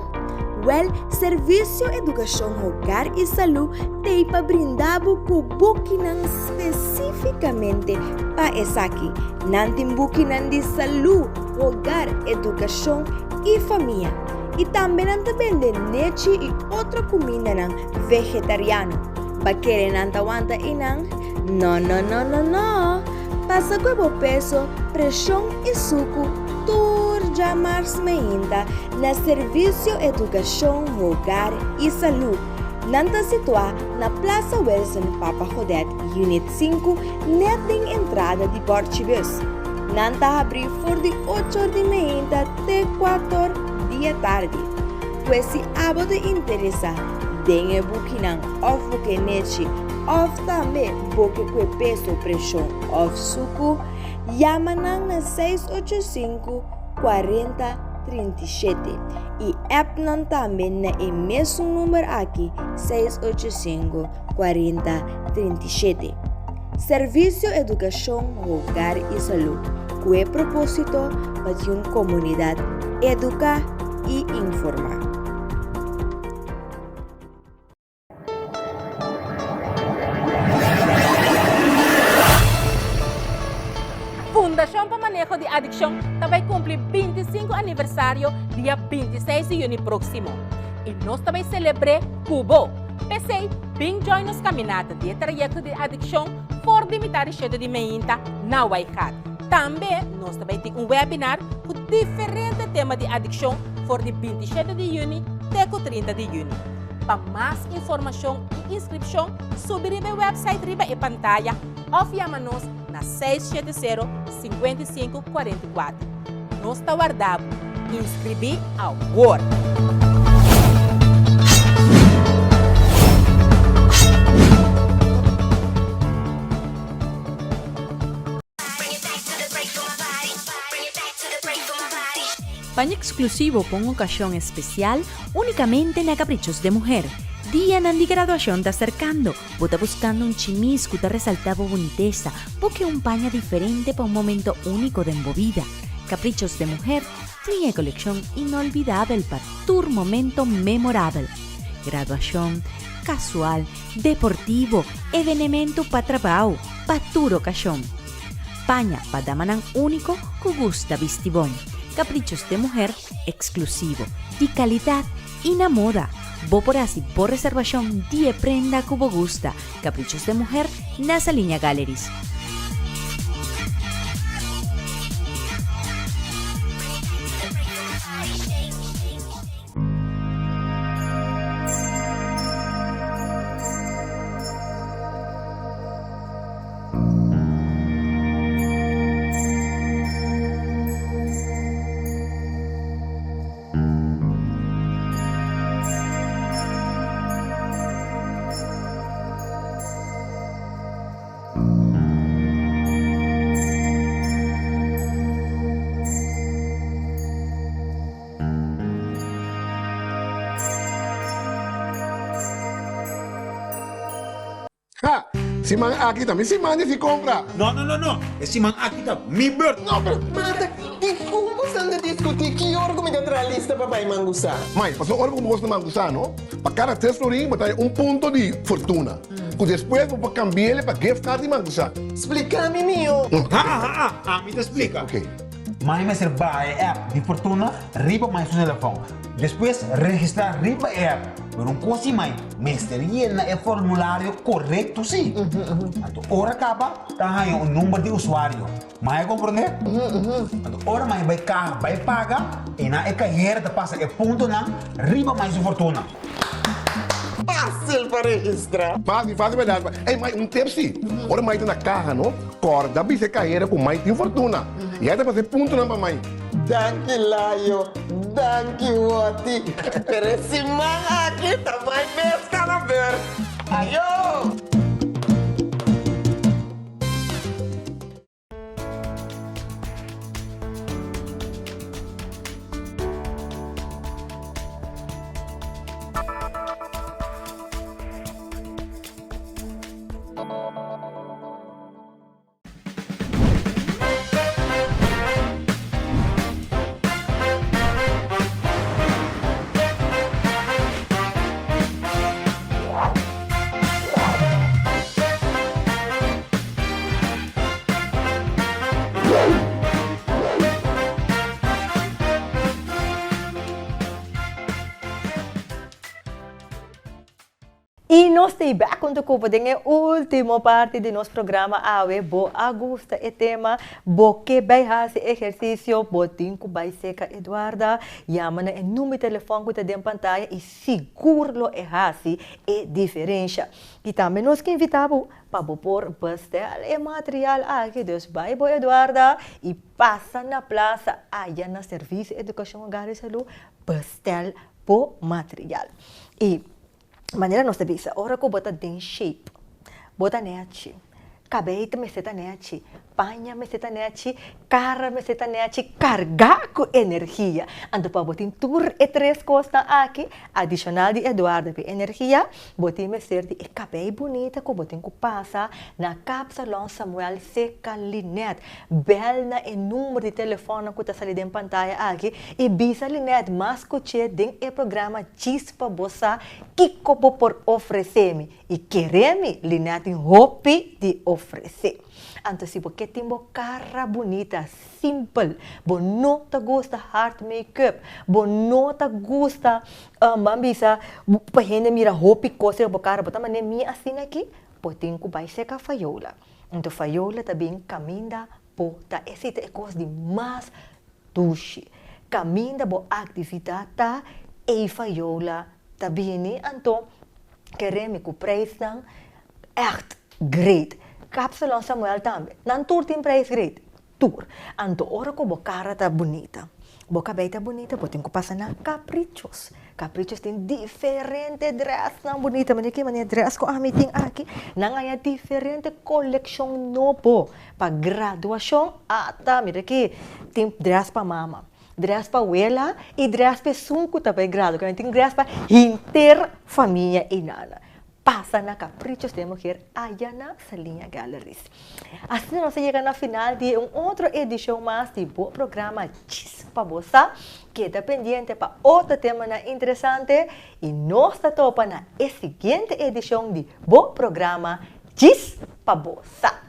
Wèl, Servisio Edukashon Hogar i Salú t'ei pa brinda bo ku bukinan spesífikamente pa esaki. Nan tin bukinan di salú, hogar, edukashon i famia. I tambe nan ta bende nechi i otro kumindanan vegetariano. Ba kere nan ta wanta einan? No, no, no, no, no! Pasa ku e bo peso, preshon i suku tur djamars meinta na Servisio Edukashon Hogar i Salú. Nan ta situá na Plaza Wilson Papa Godet, Unit 5, nèt den entrada di Bòrchibus. Nan ta habrí for di ocho or di meinta te kuator di e tardi. Pues si abo ta interesá den e bukinan òf bo ke nechi òf tambe bo ke kue peso, preshon òf suku, yama nan na seis ocho sinku, 40, 37 i app nan tambe na e mesun number aki seis ocho sinku, 40, 37. Servisio Edukashon Hogar i Salú ku e propósito pa tin un komunidat eduká i informá. Fundashon pa Maneho di Adikshon ta bai kumpli 25 aniversario dia 26 di yüni próksimo i nos ta bai selebr'é ku bo! P'esei, bin join nos kaminata di e trayekto di adikshon for di mitá di shete di meinta na Waaigat. Tambe nos ta bai tin un webinar ku diferente tema di adikshon for di 27 di yüni te ku 30 di yüni. Pa mas informashon i inskripshon, subi riba e wèpsait riba e pantaya òf yama nos na 670 55 44. Nos ta warda bo. Inskribí awor! Paña eksklusivo pa un okashon espesial únikamente na Caprichos de Mujer. Dianan di graduashon ta aserkando. Bo ta buskando un chimis ku ta resaltá bo bunitesa, bo ke un paña diferente pa un momento úniko den bo bida. Caprichos de Mujer tin e kolekshon inolvidabel pa tur momento memorabel. Graduashon, kasual, deportivo, evenementu pa trabou, pa tur okashon. Paña pa damanan úniko ku gusta bisti bon. Caprichos de Mujer eksklusivo, di kalidat i na moda. Bo por hasi bo reservashon di e prenda ku bo gusta. Caprichos de Mujer na Saliña Galleries. Ha! Siman aki ta mi siman di si compra! No, no, no, no! E siman aki ta mi beurt! No, pero. Mata, dikon bo san ta diskutí ki ora ku mi ta traha lista pa bai mangusá? Mai, pasobra ora ku bo gosta mangusá, no? Pa kada tres florin bo ta haña un punto di fortuna, ku despues bo por kambi'el pa gift card di mangusá. Splika mi mihó. Ha, ha, ha! Ami ta splika. Ok. Mai mester baha e app di Fortuna riba mai su telefòn. Despues registrá riba e app. Pero un kos di mai, mester yena e formulario korekto sí. Anto ora kaba ta haña un number di usuario. Mai a komprondé? Anto ora mai bai kaha bai paga, einan e kahera ta pasa e puntonan riba mai su Fortuna. Fásil pa registrá. Fásil, fásil pa dar. Ey, mai, un tip sí. Ora mai ta na kaha, no? Kòrda bisa e kahera ku mai tin fortuna. I a ta pasa e puntonan pa mai. Danki Layo, danki Wòti. Pero e siman aki ta mai mes kana beurt. Ayo! Y nos ta bek hunto cu bo den e ultimo parti di nos programa awe. Bo a gusta e tema? Bo ke bay haci ehercicio? Bo tin cu bay seca Eduarda? Yama na e number di telefon cu ta den pantaya y sigur lo e haci e diferencia. Y tambe nos ke invita bo pa bo por bestel e material aki. Dus bay bo Eduarda y pasa na plaza aya na Servicio Educacion Hogar y Salud bestel bo material. Y manera nos ta bisa, ora ku bo ta den shape, bo ta nechi, kabei ta mester ta nechi, paña mester ta nechi, kara mester ta nechi, kargá ku energia. Anto pa bo tin tur e tres kosnan aki, adishonal di Eduardo ku e energia, bo tin mester di e kabei bunita ku bo tin ku pasa na Kapsalon Samuel Seka Linet. Bel na e number di telefònnan ku ta sali den pantaya aki i bisa Linet mas kuch'é den e programa Chispa bo sa kiko bo por ofresé mi i kere mi, Linet tin hopi di ofresé. Anto si bo ke tin bo kara bunita, simpel, bo no ta gusta hard make-up, bo no ta gusta ban bisa pa hende mira hopi kos riba bo kara, bo ta manera mi asina aki, bo tin ku bai seka Fayola. Anto Fayola ta bin kaminda bo ta esei ta e kos di mas dushi. Kaminda bo aktividat ta ei Fayola ta bini anto kere mi ku preisnan ègt great. Kapsalon Samuel tambe. Nan tur tin preis great. Tur. Anto ora ku bo kara ta bunita, bo kabei ta bunita, bo tin ku pasa na Caprichos. Caprichos tin diferente drèsnan bunita. Manera ki manera drès ku ami tin aki, nan haña diferente kolekshon nobo pa graduashon ata mira ki tin drès pa mama. Dress pa wela i dress pa esun ku ta bai grado. Ku tin dress pa henter famia i nana. Pasa na Caprichos de Mujer aya na Saliña Galleries. Asina nos a yega na final di un otro edishon mas di bo programa Djis pa Bo Sa. Keda pendiente pa otro temanan interesante i nos ta topa na e siguiente edishon di bo programa Djis pa Bo Sa.